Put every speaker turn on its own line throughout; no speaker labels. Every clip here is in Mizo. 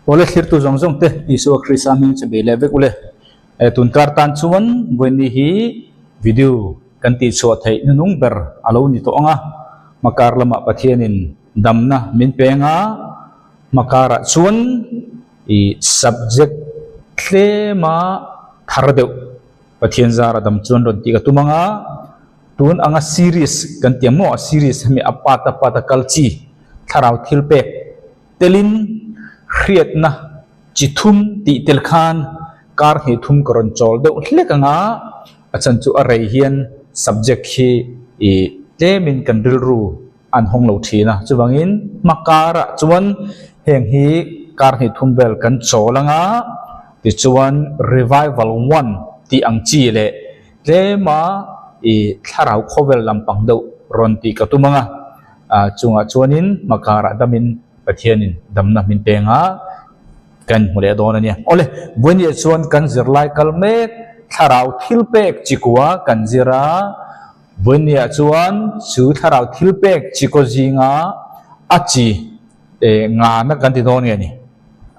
Awle thlirtu zawng zawng te Isua Krista hming che bei leh vek ule. E tun kar tan chuan vawiinni hi video kan tihchhuah theih hnunung ber a lo ni tawh ang a, hmakar lamah Pathianin damna min peng a, hmakarah chuan i subject tlema thar deuh Pathian zara dam chuan rawn tih ka tum ang a, tun anga series kan ti ang maw a series hemi a part a part a kal chi thlarau thil pek telin hriatna chi thum tih tel khan kar hnih thum ka rawn chawl deuh hlek ang a, a chan chu a rei hian subject hi i tlemin kan rilru an hawng lo thin a, chuvangin hma karah chuan heng hi kar hnih thum vel kan chawl ang a, tichuan revival one tih ang chi leh tlema i thlarau khawvel lampang deuh rawn tih ka tum ang a, chungah chuanin hma karah damin Pathianin damna min peng a, kan hmu leh dawn a nia. Awle, Buainiah chuan kan zirlai kal mek thlarau thil pek chikua kan zir a, Vawinia chuan chu thlarau thil pek chi kaw zinga a chi ngana kan ti dawn nge ni?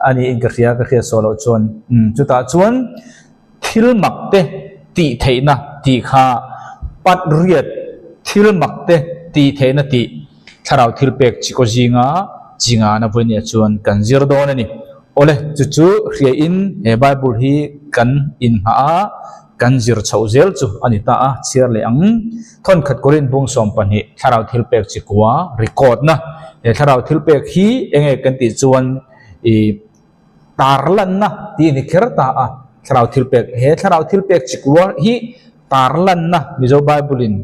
A niin ka hria, ka hriat saw loh chuan. Umm, chutah chuan thil mak te tih theihna tih kha pat riat thil mak te tih theihna tih thlarau thil pek chi kaw zinga chi ngana vawinia chuan kan zir dawn a ni. Awle, chu chu hriain he Bible hi kan inngah a, Kan zir chhoh zel chu a ni ta a, chhiar leh ang. Thawnkhat Korin bung 12 thlarau thil pek chi kua record na. He thlarau thil pek hi enge kan tih chuan i tarlanna tih a ni kher ta a, thlarau thil pek he thlarau thil pek chi kua hi tarlanna Mizo Bible in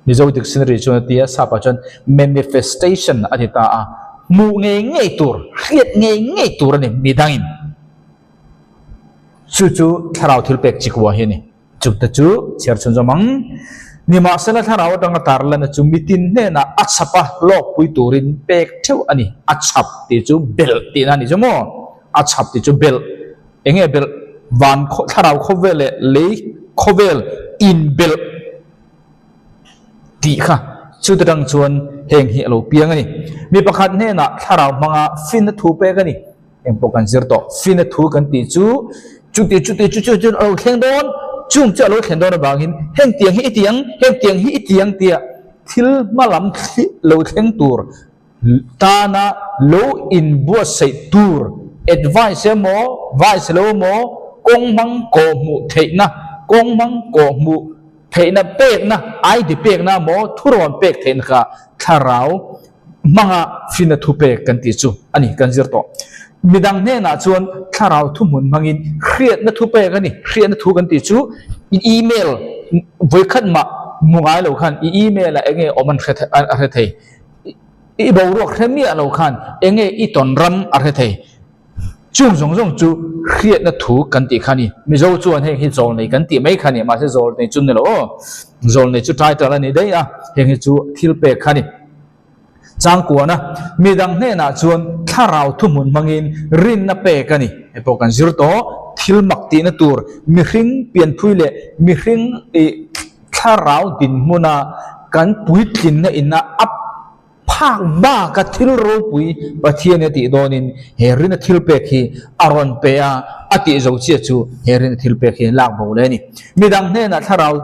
Mizo dictionary chuan a ti a, sap ah chuan manifestation a ti ta a, hmuh ngei ngei tur, hriat ngei ngei tur a ni midangin. Chu chu thlarau thil pek chikua hi a ni. Chute chu chhiar chhun zawm ang. Nimahsela thlarau atanga tarlana chu mitin hnenah a chhap a hlawkpui turin pek theuh a ni. A chhap tih chu belh tihna a ni chu maw? A chhap tih chu belh. Enge belh? Van thlarau khawvel leh lei khawvel inbelh tih kha chute tang chuan heng hi a lo piang a ni. Mi pakhat hnenah thlarau hmanga finna thu pek a ni. Eng pawh kan zir tawh. Fina thu kan tih chu chuti chuti chu chu chu a lo thleng dawn, chung chu a lo thlen dawn avangin heng tiang hi i ti ang, heng tiang hi i ti ang tia thil hma lam lo thleng tur tana lo inbuatsaih tur advice emaw vice lo emaw kawng hmang kawh hmuh theihna, kawng hmang kawh hmuh theihna pekna, ID pekna emaw thurawn pek theihna kha thlarau hmanga fina thupek kan tih chu a ni kan zir tawh. Midang hnenah chuan thlarau thuhmun hmangin hriatna thupek a ni. Hriatna thu kan tih chu i email vawikhat mah hmu ngai lo khan i email ah enge awm an hre a hre thei. I boruak hre miah lo khan enge i tawn ram a hre thei. Chung zawng zawng chu hriatna thu kan tih kha a ni. Mizo chuan heng hi zawlnei kan tih mai kha a ni, mahse zawlnei chu ni lo aw. Zawlnei chu title a ni daih a, heng hi chu thil pek kha a ni. Changkuana, midang hnenah chuan thlarau thuhmun hmangin rinna pek a ni. Hei pawh kan zir tawh, thil mak tihna tur mihring pianphui leh mihring ih thlarau dinhmuna kan puitlinna ina a Phak baka thil ropui Pathian a tih dawnin he rina thil pek hi a rawn pe a, a tih zo chiah chu he rina thil pek hi lak bo leh a ni. Midang hnenah thlarau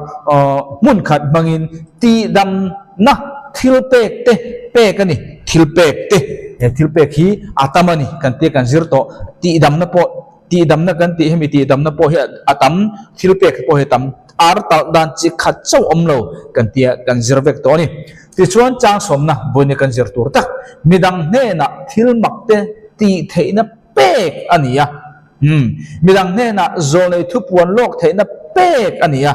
hmun khat hmangin tihdamna thil pek te pek a ni. Thil pek te, he thil pek hi a tam a ni kan tia kan zir tawh. Tihdamna pawh, tihdamna kan tih hemi tihdamna pawh hi a tam, thil pek pawh hi a tam. Ar talh dan chi khat chauh awm lo kan tia kan zir vek tawh a ni. Tichuan changsawmna vawiin kan zir tur tak midang hnenah thil mak te tih theihna pek a ni a. Umm, midang hnenah zawlnei thupuan lawk theihna pek a ni a.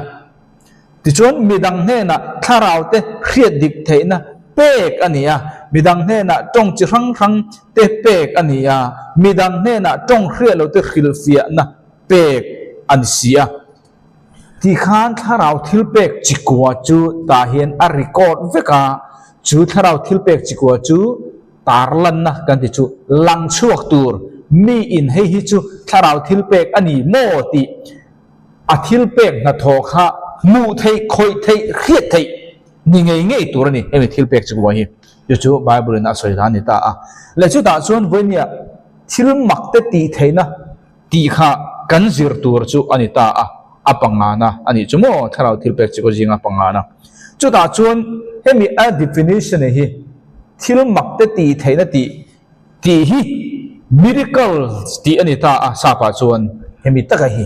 Tichuan midang hnenah thlarau te hriat dik theihna pek a ni a. Midang hnenah tawng chi hrang hrang te pek a ni a. Midang hnenah tawng hriat lo te hrilhfiahna pek a ni si a. Tikhan thlarau thilpek chikua chu tah hian a record vek a, chu thlarau thilpek chikua chu tarlanna kan ti chu lang chhuak tur mi in hei hi chu thlarau thilpek a ni maw tih a thilpek hnathawh kha hmuh theih, khawih theih, hriat theih ni ngei ngei tur a ni hemi thilpek chikua hi. Chu chu Bible in a sawi dan a ni ta a. Leh chutah chuan vawinia thil mak te tih theihna tih kha kan zir tur chu a ni ta a, a pangana a nih chu maw thlarau thil pek chi kaw zinga pangana. Chutah chuan hemi a definition hi thil mak te tih theihna tih tih hi miracles tih a ni ta a, sapah chuan hemi taka hi.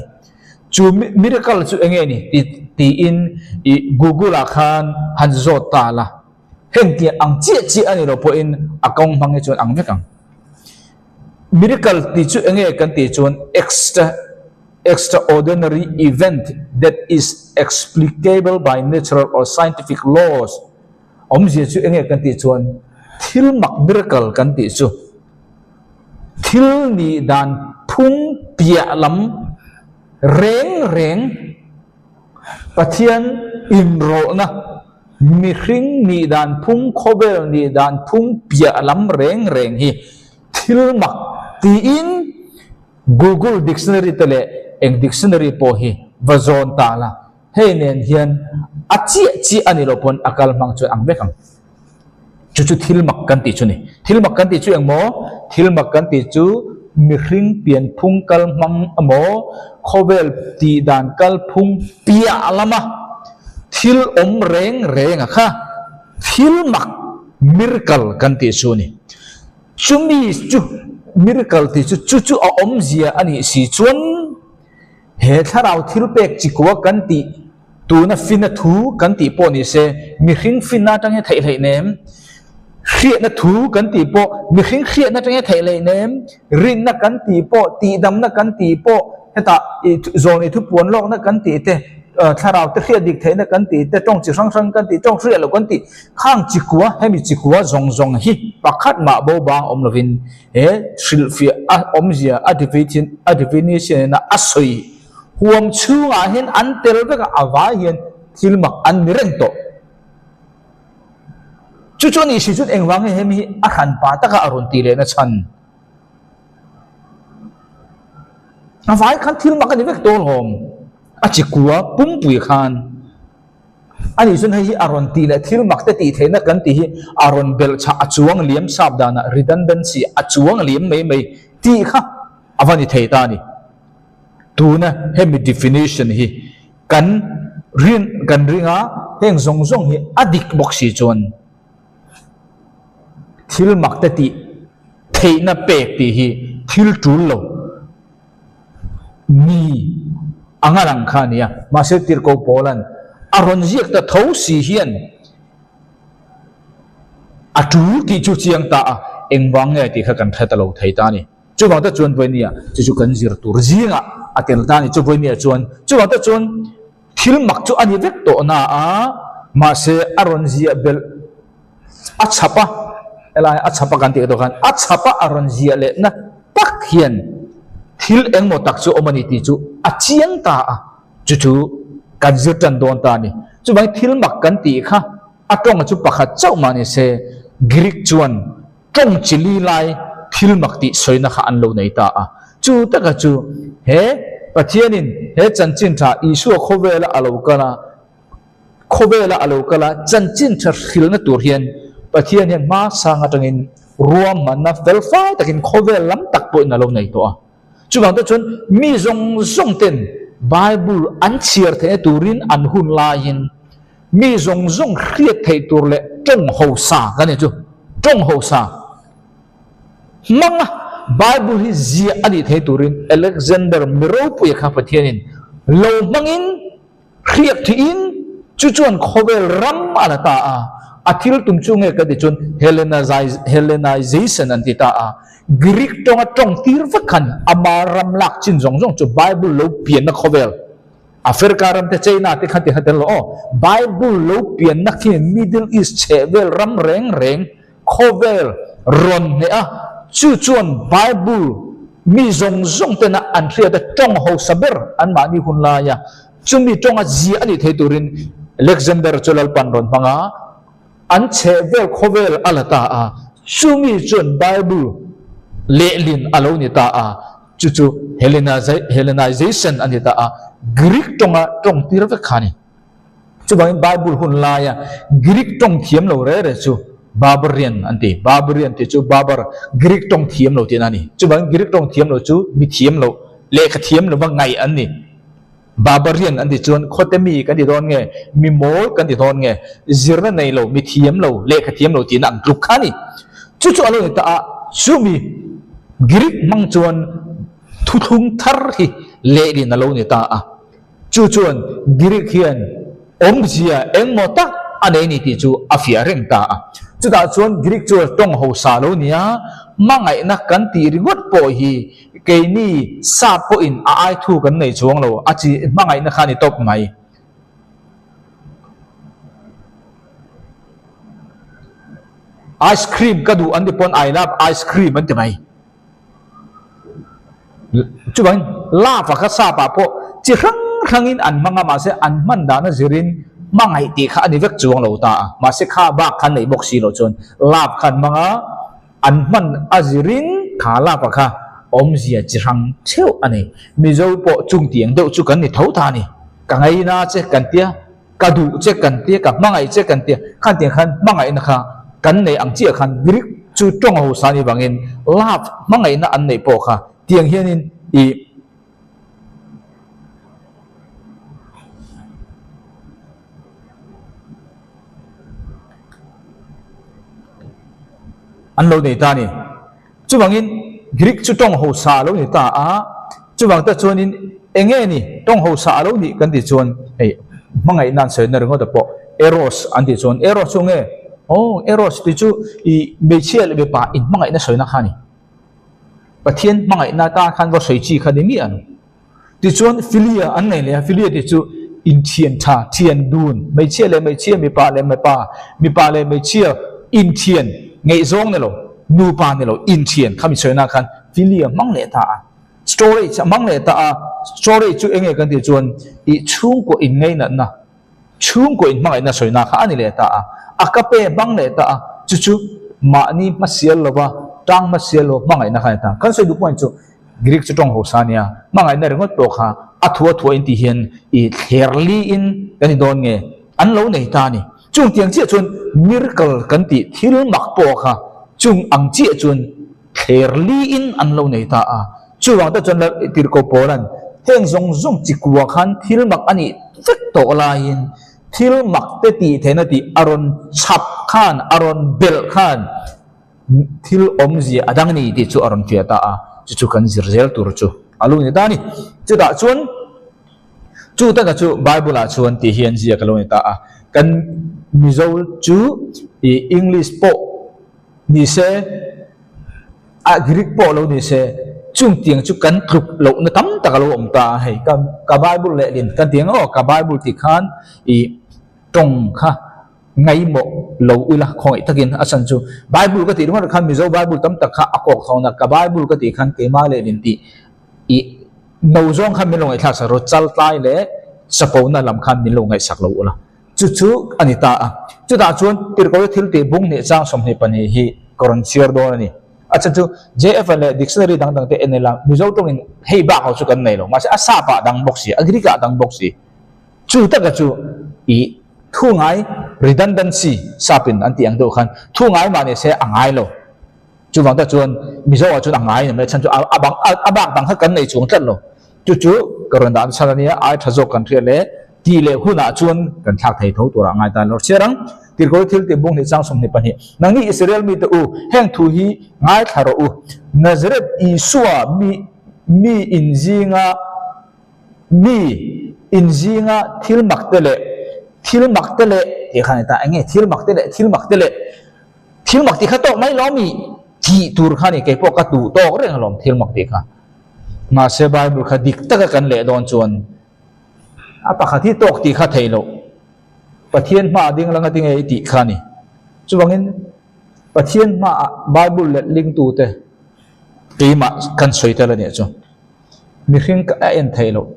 Chu miracle chu enge ni tih tiin i Google ah khan han zawt ta la, hengtiang ang chiah chiah a ni lo pawhin a kawng hmang hi chuan ang vek ang. Miracle tih chu enge kan tih chuan extra extraordinary event that is explicable by natural or scientific laws awmzia chu enge kan tih chuan thil mak miracle kan tih chu thil nih dan phung piah lam reng reng Pathian inrawlhna mihring nih dan phung khawvel nih dan phung piah lam reng reng hi thil mak tiin Google dictionary te leh eng dictionary pawh hi va zawn ta la, hei nen hian a chiah chiah a ni lo pawn a kal hmang chuan ang vek ang. Chu chu thil mak kan tih chu ni. Thil mak kan tih chu eng maw? Thil mak kan tih chu mihring pianphung kal hmang emaw, khawvel tih dan kalphung piah lama thil awm reng reng a kha thil mak, miracle, kan tih chu a ni. Chumi chu miracle tih chu chu chu a awmzia a nih si chuan He thlarau thil pek chikua kan tih tuna fina thu kan tih pawh ni se, mihring finna atang hian theih hleih nem, hriatna thu kan tih pawh mihring hriatna atang hian theih hleih nem, rinna kan tih pawh, tihdamna kan tih pawh, hetah zawlni thupuan lawkna kan tih te, thlarau te hriat dik theihna kan tih te, tawng chi hrang hrang kan tih, tawng hriat loh kan tih, khang chikua, hemi chikua zawng zawng hi pakhat mah bo bang awm lovin He hrilhfiah a awmzia a a definition in a sawi huam chhungah hian an tel vek a, a vai hian thil mak an ni reng tawh. Chu chu a nih si chuan engvang nge hemi hi a hranpa taka a rawn tih lehna chhan? A vai khan thil mak a ni vek tawh alawm, a chikua pumpui khan. A nih chuan hei hi a rawn tih leh thil mak te tih theihna kan tih hi a rawn belh chhah a chuang liam sap danah redundancy a chuang liam mai mai tih kha a va ni thei ta a ni. Tuna hemi definition hi kan rin kan ring a, heng zawng zawng hi a dik bawk si chuan thil mak te tih theihna pek tih hi thil tul lo. Mi a ngan ang kha a nia. Mahse Tirhkoh Paula'n a rawn ziak ta tho si hian a tul tih chu chiang ta a, engvang nge tih kha kan hre ta lo thei ta a ni. Chuvang te chuan Vawinia chu chu kan zir tur zingah a tel ta a ni. Chu Vawinia chuan chuvang te chuan thil mak chu a ni vek tawh na a, mahse a rawn ziah belh A chhap a, helai a chhap a kan tih tawh khan a chhap a a rawn ziah leh na tak hian thil engmaw tak chu awm a ni tih chu a chiang ta a, chu chu kan zir tan dawn ta a ni. Chuvangin thil mak kan tih kha a tawng chu pakhat chauh mah ni se, Greek chuan tawng chi li lai thil mak tih sawina kha an lo nei ta a. Chu taka chu he Pathianin he chanchin tha Isua khawvela a lo kal a, Khawvela a lo kal a, chanchin tha hrilna tur hian Pathian hian hma sang atangin ruahmanna fel fai takin khawvel lam tak pawhin a lo nei tawh a. Chuvang te chuan mi zawng zawng ten Bible an chhiar theihna turin an hun laiin mi zawng zawng hriat theih tur leh tawng hausa kan ni chu, tawng hausa hmanga Bible hi ziah a nih theih turin Alexander Miropuia kha Pathianin lo hmangin Hriak thiin chu chuan khawvel ram a la ta a, a thil tum chu nge ka ti chuan Hellenization an ti ta a, Greek tawnga tawng tir vek khan ama ram lak chin zawng zawng chu Bible lo pianna khawvel, Africa ram te China te kha ti kha tel lo aw, Bible lo pianna khi Middle East chhehvel ram reng reng Khawvel rawn hneh a, chu chuan Bible mi zawng zawng tena an hriat a tawng hausa ber anmahni hun laia chumi tawnga ziah a nih thei turin Alexander chu Lalpan rawn hmang a, an chhehvel khawvel a la ta a, chumi chuan Bible lehlin a lo ni ta a, chu chu Hellenization a ni ta a, Greek tawnga tawng tir vek kha a ni. Chuvangin Bible hun laia Greek tawng thiam lo reh reh chu Barbarian an ti. Barbarian tih chu barbar, Greek tawng thiam lo tihna a ni. Chuvangin Greek tawng thiam lo chu mi thiam lo, lehkha thiam lova ngaih an ni. Barbarian an ti chuan khawte mi kan ti dawn nge, mi mawl kan ti dawn nge, zirna nei lo, mi thiam lo, lehkha thiam lo tihna ang tluk kha a ni. Chu chu a lo ni ta a, chumi Greek hmang chuan thuthlung thar hi lehlin a lo ni ta a. Chu chuan Greek hian awmzia engmaw tak a nei ni tih chu a fiah reng ta a. Chutah chuan Greek chuan tawng hausa lo nia, hmangaihna kan tih ringawt pawh hi keini sap pawhin a ai thu kan nei chuang lo, a chi hmangaihna kha a ni tawp mai. Ice cream ka duh an ti pawn I love ice cream an ti mai. Chuvangin love a kha sap ah pawh chi hrang hrangin an hmang a, mahse an hman dana zirin hmangaih tih kha a ni vek chuang lo ta a, mahse kha bak kha an neih bawk si loh chuan love kha an hmang a, an hman a zirin kha love a kha awmzia chi hrang theuh a ni. Mizo pawh chung tiang deuh chu kan ni tho ta a ni. Ka ngaina che kan tia. Ka duh che kan tia, ka hmangaih che kan tia, khan tiang khan hmangaihna kha kan nei ang chiah khan Greek chu tawng hausa ni vangin love hmangaihna an neih pawh kha tiang hianin i an lo nei ta a ni. Chuvangin Greek chu tawng hausa a lo ni ta a, chuvang te chuanin eng nge ni tawng hausa a lo nih kan tih chuan hei hmangaihna an sawina ringawt a pawh Eros an tih chuan Eros chu nge aw Eros tih chu ih hmeichhia leh mipa inhmangaihna sawina kha a ni. Pathian hmangaihna atan khan va sawi chi kha ni miah lo. Tichuan Philia an nei leh a, Philia tih chu inthian tha, thian dun, hmeichhia leh hmeichhia, mipa leh mipa, mipa leh hmeichhia inthian ngaihzawng ni lo, nupa ni lo, inthian khami sawinak khan Philia hmang leh ta a, storage a hmang leh ta a, storage chu enge kan tih chuan ih chhungkaw inngainatna, chhungkaw inhmangaihna sawinak kha a ni leh ta a, a ka pe hmang leh ta a, chu chu mahni hmasial lova, tang hmasial lova hmangaihna kha a ni ta. Kan sawi duh point chu Greek chu tawng hausa nia, hmangaihna ringawt pawh kha a thua thua in tih hian i thler li in kan i dawn nge an lo nei ta a ni. Chung tiang chiah chuan miracle kan tih thil mak pawh kha chung ang chiah chuan thler li in an lo nei ta a. Chuvang te chuan Tirhkoh Paula'n heng zawng zawng chi kua khan thil mak a nih vek tawh laiin thil mak te tih theihna tih a rawn chhap khan a rawn belh khan Thil awmzia a dang ni tih chu a rawn fiah ta a, chu chu kan zir zel tur chu a lo ni ta a ni. Chutah chuan chu taka chu Bible ah chuan tih hian ziak a lo ni ta a, kan Mizo chu ih English pawh ni se, a Greek pawh lo ni se, chung tiang chu kan tluk lohna tam tak a lo awm ta a, hei ka ka Bible lehlin kan ti ang aw, ka Bible tih khan ih tawng kha Ngaimawh lo ila khawngaih takin a chhan chu Bible ka tih ringawt khan Mizo Bible tam tak kha a kawk thawn a, ka Bible ka tih khan keimah leh min tih i no zawng khan min lo ngaihthlak sak rawh, chaltlai leh chapona lam khan min lo ngaihsak lo ula chu chu a ni ta a. Chutah chuan Tirhkohte thil tih bung hnih chang 22 hi ka rawn chhiar dawn a ni. A chhan chu JF leh dictionary dang dang te en ila Mizo tawngin hei bak ho chu kan nei lo, mahse a sap ah dang bawk si, a Greek ah dang bawk si. Chu taka chu i thu ngai redundancy sapin an tih ang deuh khan thu ngai mah ni se a ngai lo. Chuvang tak chuan Mizo ah chuan a ngai ni mai chhan chu a bang a bak dang kha kan nei chuang tlat lo. Chu chu ka rawn dah chhan a nia, ai tha zawk kan hriat leh tih leh hunah chuan kan thlak thei tho turah a ngai ta lo. Chhiar ang, Tirhkoh thil tih bung hnih chang 22. Nangni Israel mite u, heng thu hi ngaithla rawh u. Nazareth Isua mi mi inzinga Mi inzinga thil mak te leh thil mak te leh tih kha a ni ta, eng nge thil mak te leh thil mak te leh thil mak tih kha tawk mai lo mi tih tur kha a ni, keipawh ka duh tawk reng alawm thil mak tih kha. Mahse Bible kha dik taka kan leh dawn chuan a pakhat hi tawk tih kha theih loh, Pathian hmaah ding langa tinge i tih kha a ni. Chuvangin Pathian hmaah Bible letlingtute keimah kan sawi tel a nih chu. Mihring a en theih loh.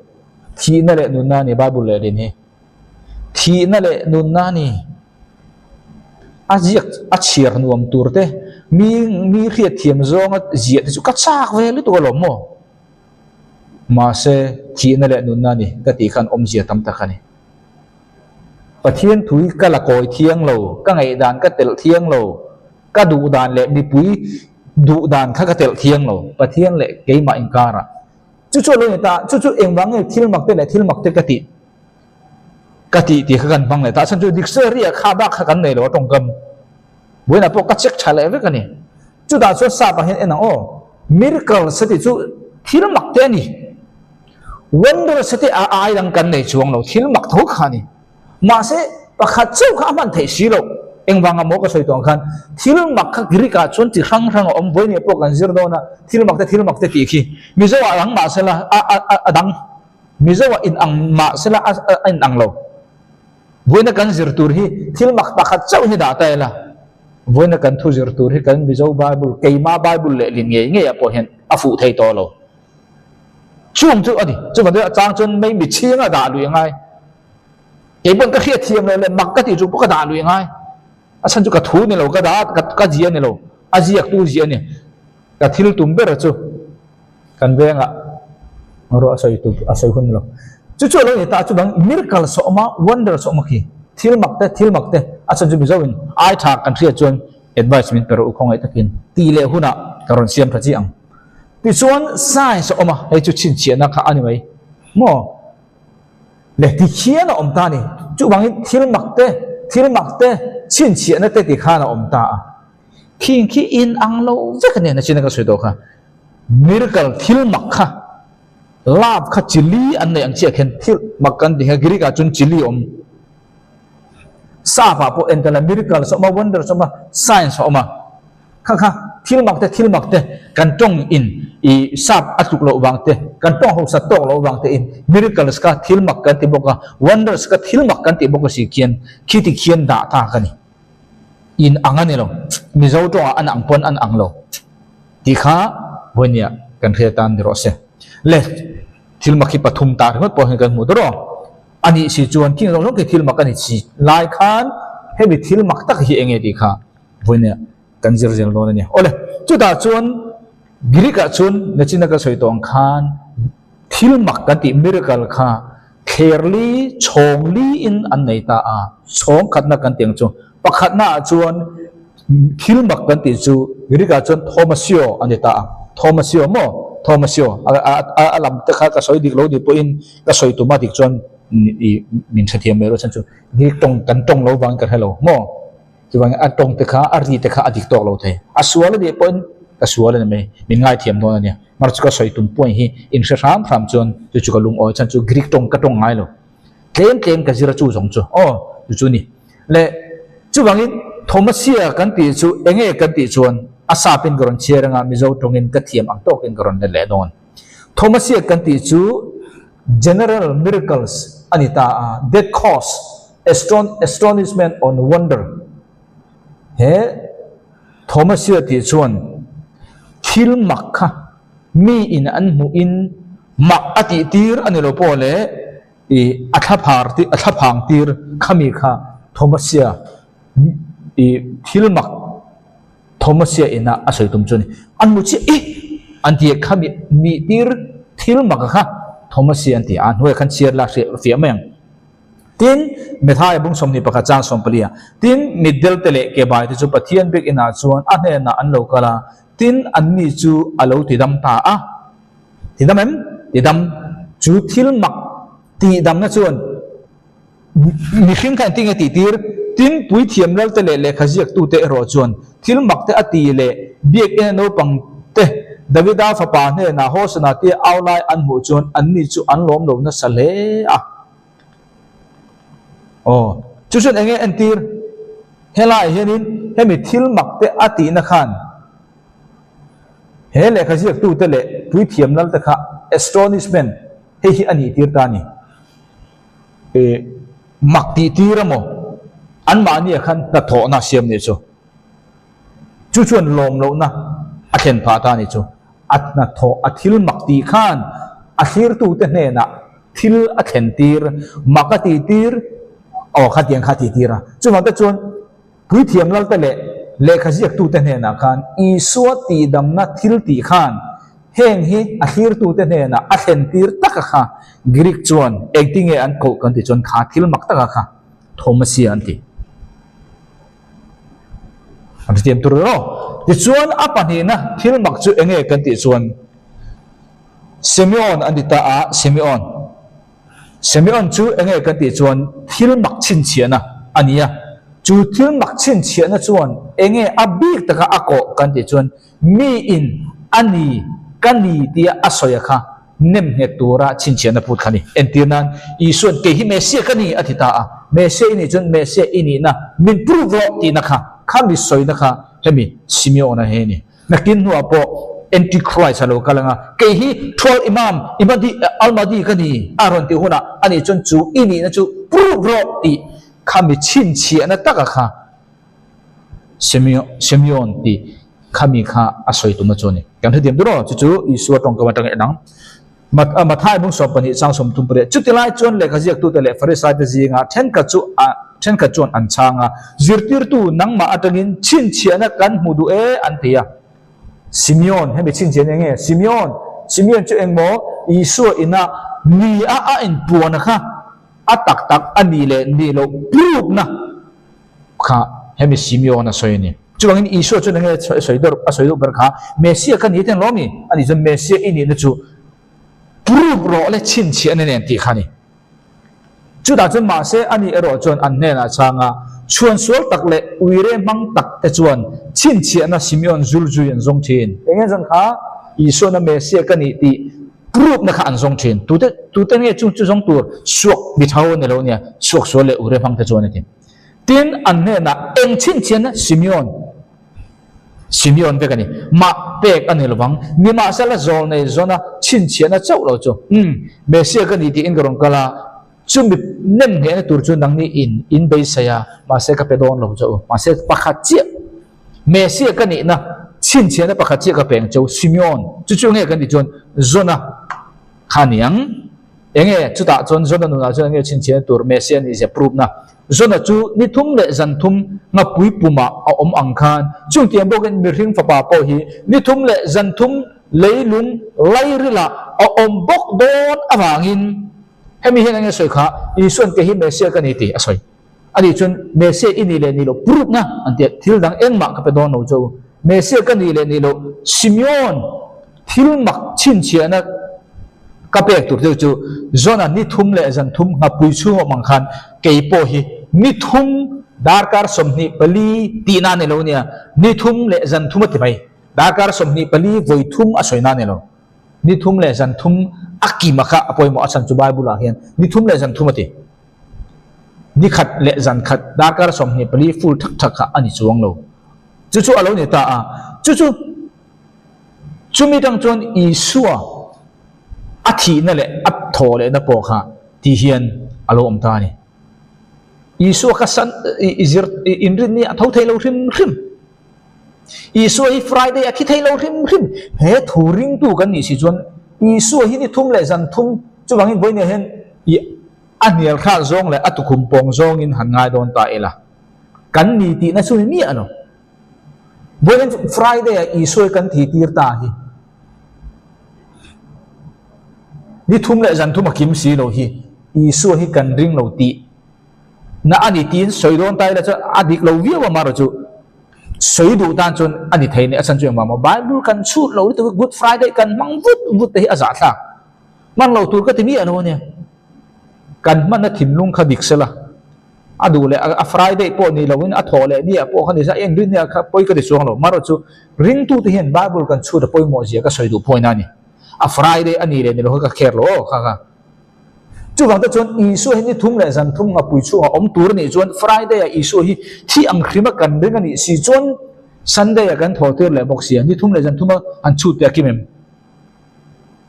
Thihna leh nunna a ni Bible lehlin hi. Thihna leh nunna a ni. A ziak a chhiar nuam tur te, mi mi hriat thiam zawnga ziah te chu ka chak ve lutuk alawm maw? Mahse thihna leh nunna a ni ka tih khan awmzia tam tak a ni. Pathian thui ka la kawi thiang lo, ka ngaihdan ka telh thiang lo. Ka duh dan leh mipui duh dan kha ka telh thiang lo, Pathian leh keimah inkarah. Chu chu a lo ni ta, chu chu engvang nge thil mak te leh thil mak te ka tih ka tih tih kha kan hmang leh ta. A chhan chu dictionary ah kha bak kha kan nei lo a tawngkam. Buainah pawh ka check tha leh vek a ni. Chutah chuan sap ah hian en ang aw, miracles a tih chu thil mak te a ni. Wonders a tih a ai dang kan nei chuang lo, thil mak tho kha a ni. Mahse, pakhat chauh kha a hman theih si loh. Engvanga maw ka sawi tawh ang khan, thil mak kha Greek ah chuan chi hrang hrang a awm, vawiin pawh kan zir dawn a, thil mak te thil mak te tih khi Mizo ah dang mah sela a a a dang, Mizo ah inang mah sela a a inang lo. Vawiina kan zir tur hi thil mak pakhat chauh hi dah ta ila, vawiina kan thu zir tur hi kan Mizo Bible, keima Bible lehlin ngei ngei ah pawh hian a fuh thei tawh lo. Chung chu a ni, chuvang chu a chang chuan mei mitchhing a dah lui a ngai. Kei pawn ka hriat thiam lo leh mak ka tih chu pawh ka dah lui a ngai. A chhan chu ka thu ni lo, ka dah ka ka zia ni lo, a ziaktu zia a ni. Ka thil tum ber chu kan vengah ruah a sawi tu a sawi hun ni lo. Chu chu a lo ni ta chuvang miracle sawm a, wonder sawm a khi thil mak te thil mak te a chhan chu Mizo in ai tha kan hriat chuan advice min pe rawh u khawngaih takin tih leh hunah ka rawn siam tha chiah ang. Tichuan science a awm a, hei chu chhinchhiahna kha a ni mai maw? Le ti khian a awm ta a ni. Chuvangin thil mak te, thil mak te, chhinchhiahna te ti khan a awm ta a. Khing khi inang lo vek a ni, nachina ka sawi tawh kha. Miracle, thil mak kha, love kha chili an nei ang chiah khian thil mak kan ti kha Greek ah chuan chili a awm. Sap ah pawh entel a miracles a awm a, wonders a awm a, science a awm a. Kha kha thil mak te thil mak te kan tawng in i sap a tluk loh vang te, kan tawng hausa tawk loh vang te in miracles kha thil mak kan ti bawk a, wonders kha thil mak kan tih bawk a si khian khiti khian dah ta ka ni. In ang a ni lo. Mizo tawngah an ang pawn an ang lo tih kha vawinia kan hriat tan ni rawh se. Le thil mak hi pathum tah ringawt pawh hian kan hmuh dawn aw. A nih si chuan khing zawng zawng khi thil mak a ni si lai khan hemi thil mak tak hi eng nge tih kha vawinia kan zir zel dawn a ni. Awle, chutah chuan Greek ah chuan nachina ka sawi tawh ang khan thil mak kan tih miracle kha thlerli chhawngli in an nei ta a, chhawng khatna kan tih ang chu. Pakhatna ah chuan thil mak kan tih chu Greek ah chuan Thomasio a ni ta a, Thomasio maw? Thomasio a lam te kha ka sawi dik lo ni pawhin ka sawi tum a dik chuan i min hrethiam mai erawh chuan chu Greek tawng kan tawng lo vangin ka hre lo maw? Chuvangin a tawng te kha a ri te kha a dik tawk lo thei. A sual a nih pawhin ka sual a ni mai, min ngaithiam dawn a nia. Mar chu ka sawi tum point hi in hre hram hram chuan chu chu ka lungawi chhan chu Greek tawng ka tawng ngai lo. Tlem tlem ka zir a chu zawng chu aw chu chu ni. Le chuvangin Thomasia kan tih chu enge kan tih chuan a sapin ka rawn chhiar anga Mizo tawngin ka thiam ang tawkin ka rawn let leh dawn. Thomasia kan tih chu General Miracles a ni ta a, that cause astonishment on wonder. He Thomasia tih chuan thil mak kha mi in an hmuh in mak a tih tir a ni lo pawh leh i a thlaphar a thlaphang tir khami kha Thomasia i thil mak Thomasia ina a sawi tum chu a ni. An hmu chiah i an ti a khami nih tir thil mak kha Thomasia an ti a, a hnuaiah khan chhiar la hriat fiah mai ang. Tin, Methai bung 21 chang 14 ah, Tin, mitdel te leh kebai te chu Pathian biak inah chuan a hnenah an lo kal a, tin, anni chu a lo tidam ta a. Tidam em? Tidam. Chu thil mak tihdamna chuan mihring kha engtin nge tihtir? Tin, puithiam lalte leh lehkha ziaktute erawh chuan thil mak te a ti leh biak ina naupang te Davida fapa hnenah Hosana tia au lai an hmuh chuan anni chu an lawm lo nasa hle a. Aw, chu chuan enge entir? Helaiah hianin hemi thil mak te a tihna khan he lehkha ziaktute leh puithiam lalte kha astonishment hei hi a nih tir ta a ni. E, mak tih tir a maw? Anmahniah khan hnathawhna a siam nih chu. Chu chuan lawm lohna a thlen phah ta a ni chu. A hnathawh a thil mak tih khan a thlirtute hnenah thil a thlen tir, mak a tih tir, aw khatiang kha a tih tir a. Chuvang te chuan Puithiam Lalte leh lehkha ziaktute hnenah khan Isua tihdamna thil tih khan heng hi a thlirtute hnenah a thlen tir taka kha Greek chuan engtinge an koh kan tih chuan kha thil mak taka kha Thomasia an ti. An hrethiam tur emaw? Tichuan a pahnihna thil mak chu enge kan tih chuan Simeon an ti ta a, Simeon. Simeon chu enge kan tih chuan thil mak chhinchhiahna a ni a. Chu thil mak chhinchhiahna chuan enge a bik taka a kawh kan tih chuan mi in a ni, ka ni tia a sawi a kha nem nghet tura chhinchhiahna phut kha a ni. Entir nan, Isua'n kei hi Messiah ka ni a ti ta a, Messiah i nih chuan Messiah i nihna min prove rawh tihna kha, kha mi sawina kha hemi Simeon-a hi a ni. Nakin hnuah pawh Antichrist a lo kal ang a, kei hi Thual Imam, Imadi, Al-Mahdi ka ni a rawn tih hunah ani chuan chu i nihna chu prove rawh tih kha mi chhinchhiahna taka kha Simeon tih khami kha a sawi tumna chu a ni. Kan hrethiam tur aw, chu chu Isua tawngkam atanga en ang. Mathai bung 12 chang 38 Chuti lai chuan lehkha ziaktute leh Farisaite zingah thenkhat chu thenkhat chuan an chhang a, Zirtirtu nangmah atangin chhinchhiahna kan hmu duh e an ti a. Simeon, hemi chhinchhiahna eng nge? Simeon, Simeon chu engmaw Isua ina ni a a inpuana kha a tak tak a nih leh nih loh prove-na kha hemi Simeon a sawi a ni. Chuvangin Isua chuan enge a sawi deuh a sawi deuh ber kha Messiah ka ni ten lawm i ani chuan Messiah i nihna chu prove rawh le chhinchhiahna nen tih kha a ni. Chutah chuan mahse ani erawh chuan an hnenah chhang a, chhuan sual tak leh uire hmang tak te chuan chhinchhiahna Simeon zul zui an zawng thin. Enge zan kha Isuana Messiah ka nih tih prove na kha an zawng thin. Tute tute nge chung chu zawng tur suak mi tho a ni lo nia, suak sual leh uire hmang te chuan a ti. Tin, an hnenah eng chhinchhian Simeon, Simeon vek a ni, mah pek a ni lovang, nimahsela zawl nei zawna chhinchhiahna chauh lo chu, umm, Messiah ka ni tiin ka rawn kal a, chumi nem nghehna tur chu nangni in in beisei a, mahse ka pe dawn lo chauh, mahse pakhat chiah, Messiah ka nihna chhinchhiahna pakhat chiah ka pe ang chauh, Simeon, chu chu nge kan tih chuan zawna kha a ni ang. Enge chutah chuan Zona nunah chuan enge chhinchhiahna tur Messiah nih zia prove na. Zona chu ni thum leh zan thum ngapui pumah a awm ang khan chungtiang bawkin mihring fapa pawh hi ni thum leh zan thum leilung lairilah a awm bawk dawn avangin hemi hian enge sawi kha Isuan kei hi Messiah ka ni tih a sawi. Ani chuan Messiah i nih leh nih loh prove na an ti a, thil dang engmah ka pe dawn lo chu. Messiah ka nih leh nih loh Simeon thil mak chhinchhiahna ka pek tur deuh chu Zona ni thum leh zan thum nghapui chhung awm ang khan kei pawh hi ni thum darkar 24 tihna a ni lo nia, ni thum leh zan thum a ti mai. Darkar 24 vawi thum a sawina a ni lo. Ni thum leh zan thum a kim a kha a pawimawh a chhan chu Bible ah hian ni thum leh zan thum a ti. Ni khat leh zan khat darkar 24 full thak thak kha a ni chuang lo. Chu chu a lo ni ta a, chu chu chumi tang chuan Isua a thihna leh a thaw lehna pawh kha ti hian a lo awm ta a ni. Isua kha san i zir inrinni a tho thei lo hrim hrim. Isua hi Friday a thi thei lo hrim hrim. He thu ringtu kan nih si chuan Isua hi ni thum leh zan thum chuvangin vawinia hian i a hnial thlah zawng leh a tukhum pawng zawngin han ngai dawn ta ila. Kan ni tihna chu ni miah lo. Vawiin Friday ah Isua hi kan thi tir ta hi. Ni thum leh zan thum a kim si lo hi Isua hi kan ring lo tih na a ni tiin sawi dawn ta ila chuan a dik lo viau a marawh chu sawi duh tan chuan a ni thei nih a chhan chu engvang maw Bible kan chhut lo lutuk hi Good Friday kan hmang vut vut te hi a zahthlak hman lo tur ka ti miah lo a nia kan hmanna thinlung kha dik sela a duh leh a Friday pawh ni loin a thawh leh ni ah pawh kha ni sa eng rin nia kha pawi ka ti chuang lo marawh chu ringtute hian Bible kan chhut a pawimawh zia ka sawi duh pawina a ni a Friday a ni leh ni lo kha ka kher lo aw kha kha. Chuvang te chuan Isua hi ni thum leh zan thum ngapui chhungah awm tur a nih chuan Friday ah Isua hi thi ang hrima kan ring a nih si chuan Sunday ah kan thaw tir leh bawk si a, ni thum leh zan thuma han chhut teh a kim em?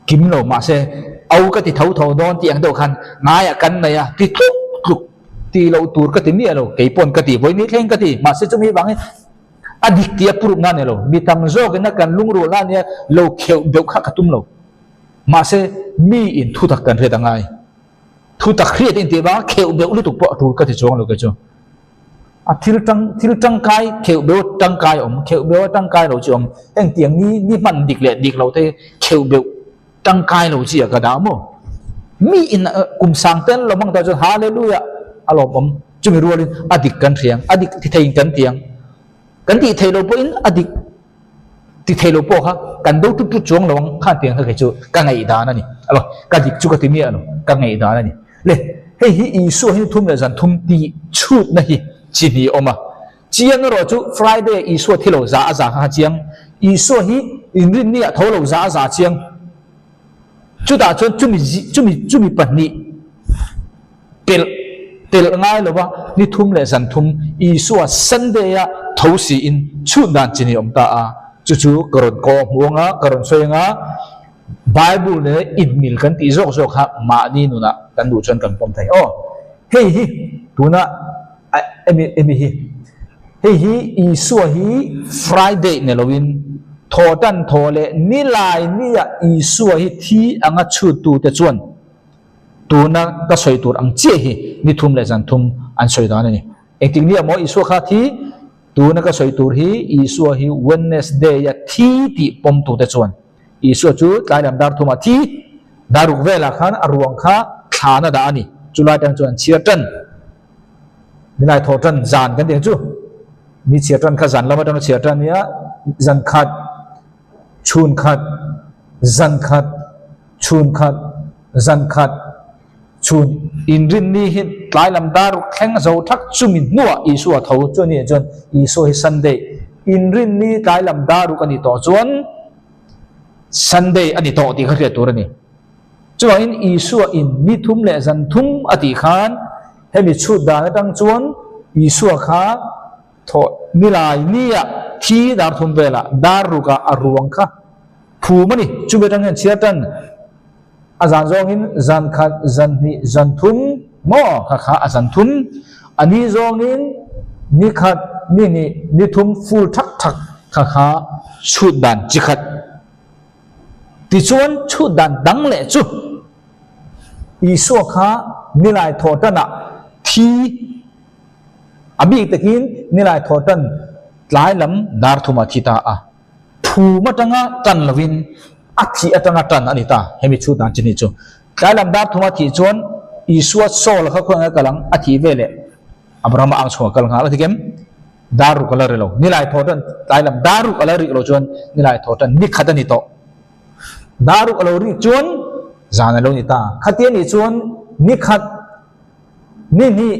Kim lo mahse au ka ti tho tho dawn tih ang deuh khan ngaiah kan nei a ti tluk tluk ti loh tur ka ti miah lo, kei pawn ka ti vawi ni thleng ka ti mahse chumi vangin a dik tih a puruk na ni lo, mi tam zawkin a kan lungrualna nia lo kheuh deuh kha ka tum lo. Mahse, mi in thutak kan hriat a ngai. Thutak hriat in tih vanga kheuh beuh lutuk pawh a tul ka ti chuang lo kei chu. A thil tang thil tangkai kheuh beuh tangkai awm, kheuh beuh a tangkai lo chi awm. Heng tiang ni ni hman dik leh dik lo te kheuh beuh tangkai lo chi ah ka dah maw? Mi in kum sang ten lo hmang ta chuan Hallelujah a lawmawm. Chumi rualin a dik kan hriang, a dik ti theiin kan tiang. Kan tih theih loh pawhin a dik ti thei lo pawh kha kan do tut tut chuang lo ang khan tiang kha kei chu ka ngaihdan a ni. Alo, ka dik chu ka ti miah lo, ka ngaihdan a ni. Le, hei hi Isua hi thum leh zan thum tih chhutna hi chi hnih a awm a. Chiang erawh chu Friday Isua thi lo za a za kha kha chiang. Isua hi inrinni ah tho lo za a za chiang. Chutah chuan chumi chumi chumi pahnih pelh telh ngai lova ni thum leh zan thum Isua Sunday a tho siin chhut dan chi ni awm ta a. Chu chu ka rawn kaw hmu anga, ka rawn sawi anga Bible nena inmil kan tih zawk zawk kha mahni nunah kan duh chuan kan pawm thei. Aw, hei hi tuna emi emi hi hei hi Isua hi Friday ni loin thawhtan thaw leh nilai nia Isua hi thi anga chhuttute chuan tuna ka sawi tur ang chiah hi ni thum leh zan thum an sawi dan a ni. Engtik nia maw Isua kha thi? Tuna ka sawi tur hi Isua hi Wednesday-a thi tih pawmtute chuan Isua chu tlai lam dar thumah thi dar ruk velah khan a ruang kha thlan a dah a ni. Chulai tang chuan chhiar tan, nilai thawh tan zan kan tih ang chu. Ni chhiar tan kha zan lam atanga chhiar tan nia, zan khat, chhun khat, zan khat, chhun khat, zan khat, chhun inrinni hi tlai lam dar ruk thleng zo thak chumi hnuah Isua tho chu a ni chuan Isua hi Sunday inrinni tlai lam dar ruk a ni tawh chuan Sunday a ni tawh tih kha hriat tur a ni. Chuvangin Isua in ni thum leh zan thum a tih khan hemi chhut dan atang chuan Isua kha thawh nilai nia thi dar thum velah dar rukah a ruang kha phum a ni. Chumi atang hian chhiar tan A zan zawngin zan khat, zan hnih, zan thum maw kha kha a zan thum. A ni zawngin ni khat, ni hnih, ni thum full thak thak kha kha chhut dan chi khat. Tichuan chhut dan dang leh chu Isua kha nilai thawh tanah thi a bik takin nilai thawh tan tlai lam dar thumah thi ta a. Phum atanga tan lovin a thih atanga tan a ni ta. Hemi chhut dan chi ni chu. Tlai lam dar thuma thih chuan Isua Saul kha khawi anga kal ang a thih veleh Abrahama ang chhungah kal nghal a ti kem? Dar ruk a la ri lo. Nilai thaw tan tlai lam dar ruk a la rik lo chuan nilai thaw tan ni khat a ni tawh. Dar ruk a lo rik chuan zan a lo ni ta. Khatia nih chuan ni khat ni hnih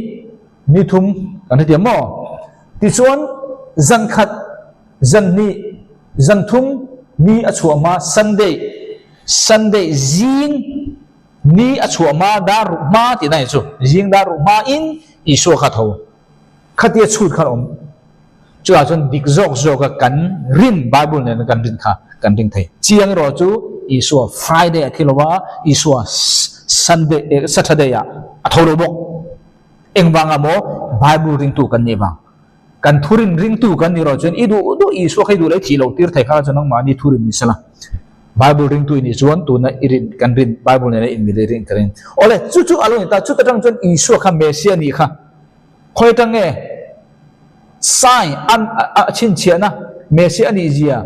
ni thum kan hrethiam maw? Tichuan zan khat Zan hnih, zan thum ni a chhuah hma Sunday, Sunday zing ni a chhuah hma dar ruk hma tih na ni chu. Zing dar ruk hma in Isua kha tho. Khatia chhut khan awm. Chutah chuan dik zawk zawk a kan rin, Bible nena kan rin kha kan ring thei. Chiang erawh chu Isua Friday a thi lo a, Isua Sunday, Saturday ah a tho lo bawk. Engvanga maw Bible ringtu kan nih vang. Kan thurin ringtu kan ni rawh chuan i duh duh Isua kha i duh leh i thih loh tir thei kha chuan nangmahni thurin ni sela. Bible ringtu i nih chuan tuna i rin kan rin Bible nena in mil i rin ka ring. Awle chu chu a lo ni ta chuta tang chuan Isua kha Messiah nih kha khawi atang nge sign an a chhinchhiahna Messiah a nih zia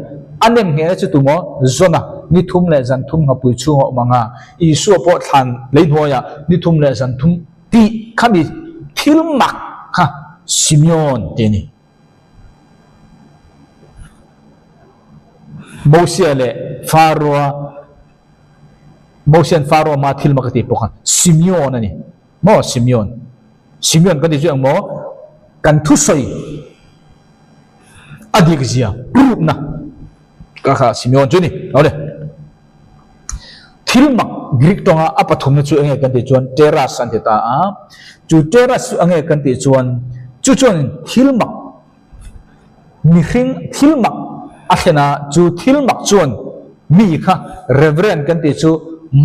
a nem nghehna chu tumaw Zona ni thum leh zan thum nghapui chhunga awm anga Isua pawh thlan lei hnuaiah ni thum leh zan thum Tih khami thil mak kha Simeon tih a ni. Mosia leh Faroa, Mosia'n Faroa hmaa thil mak a tih pawh kha Simeon a ni. Maw Simeon? Simeon kan tih chu eng maw? Kan thusawi a dik zia prove-na ka kha Simeon chu a ni. Awle. Thil mak Greek tawnga a pathumna chu enge kan tih chuan teras an ti ta a. Chu teras chu enge kan tih chuan chu chuan thil mak mihring thil mak a thlen a, chu thil mak chuan mi kha reverend kan tih chu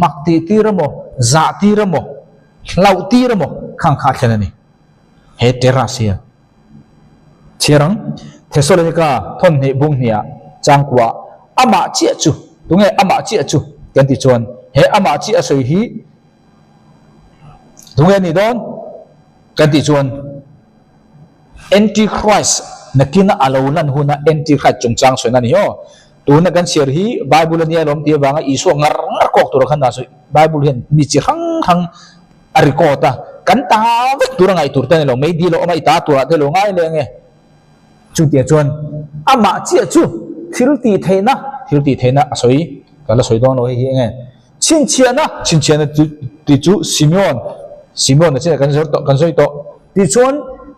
mak tih tir emaw, zah tir emaw, hlauh tir emaw khang kha a thlen a ni. He teras hian. Chhiar ang, Thesalonika thawn hnih bung hniah changkua amah chiah chu, tunge amah chiah chu kan tih chuan he amah chiah a sawi hi tunge a nih dawn kan tih chuan Antichrist nakina a lo lan huna Antichrist chungchang sawina a ni aw. Tuna kan chhiar hi Bible a nia lawm tih avanga Isua ngar ngar kawk tura khan a sawi. Bible hian mi chi hrang hrang a record a, kan ta vek tur a ngaih tur te a ni lo, meidil a awm a, i ta turah te lo ngai leh ang e. Chutiang chuan amah chiah chu thil tih theihna, thil tih theihna a sawi, ka la sawi dawn lo hei hi enge, chhinchhiahna, chhinchhiahna tih chu Simeon, Simeon a chinah kan zawr tawh, kan sawi tawh, tichuan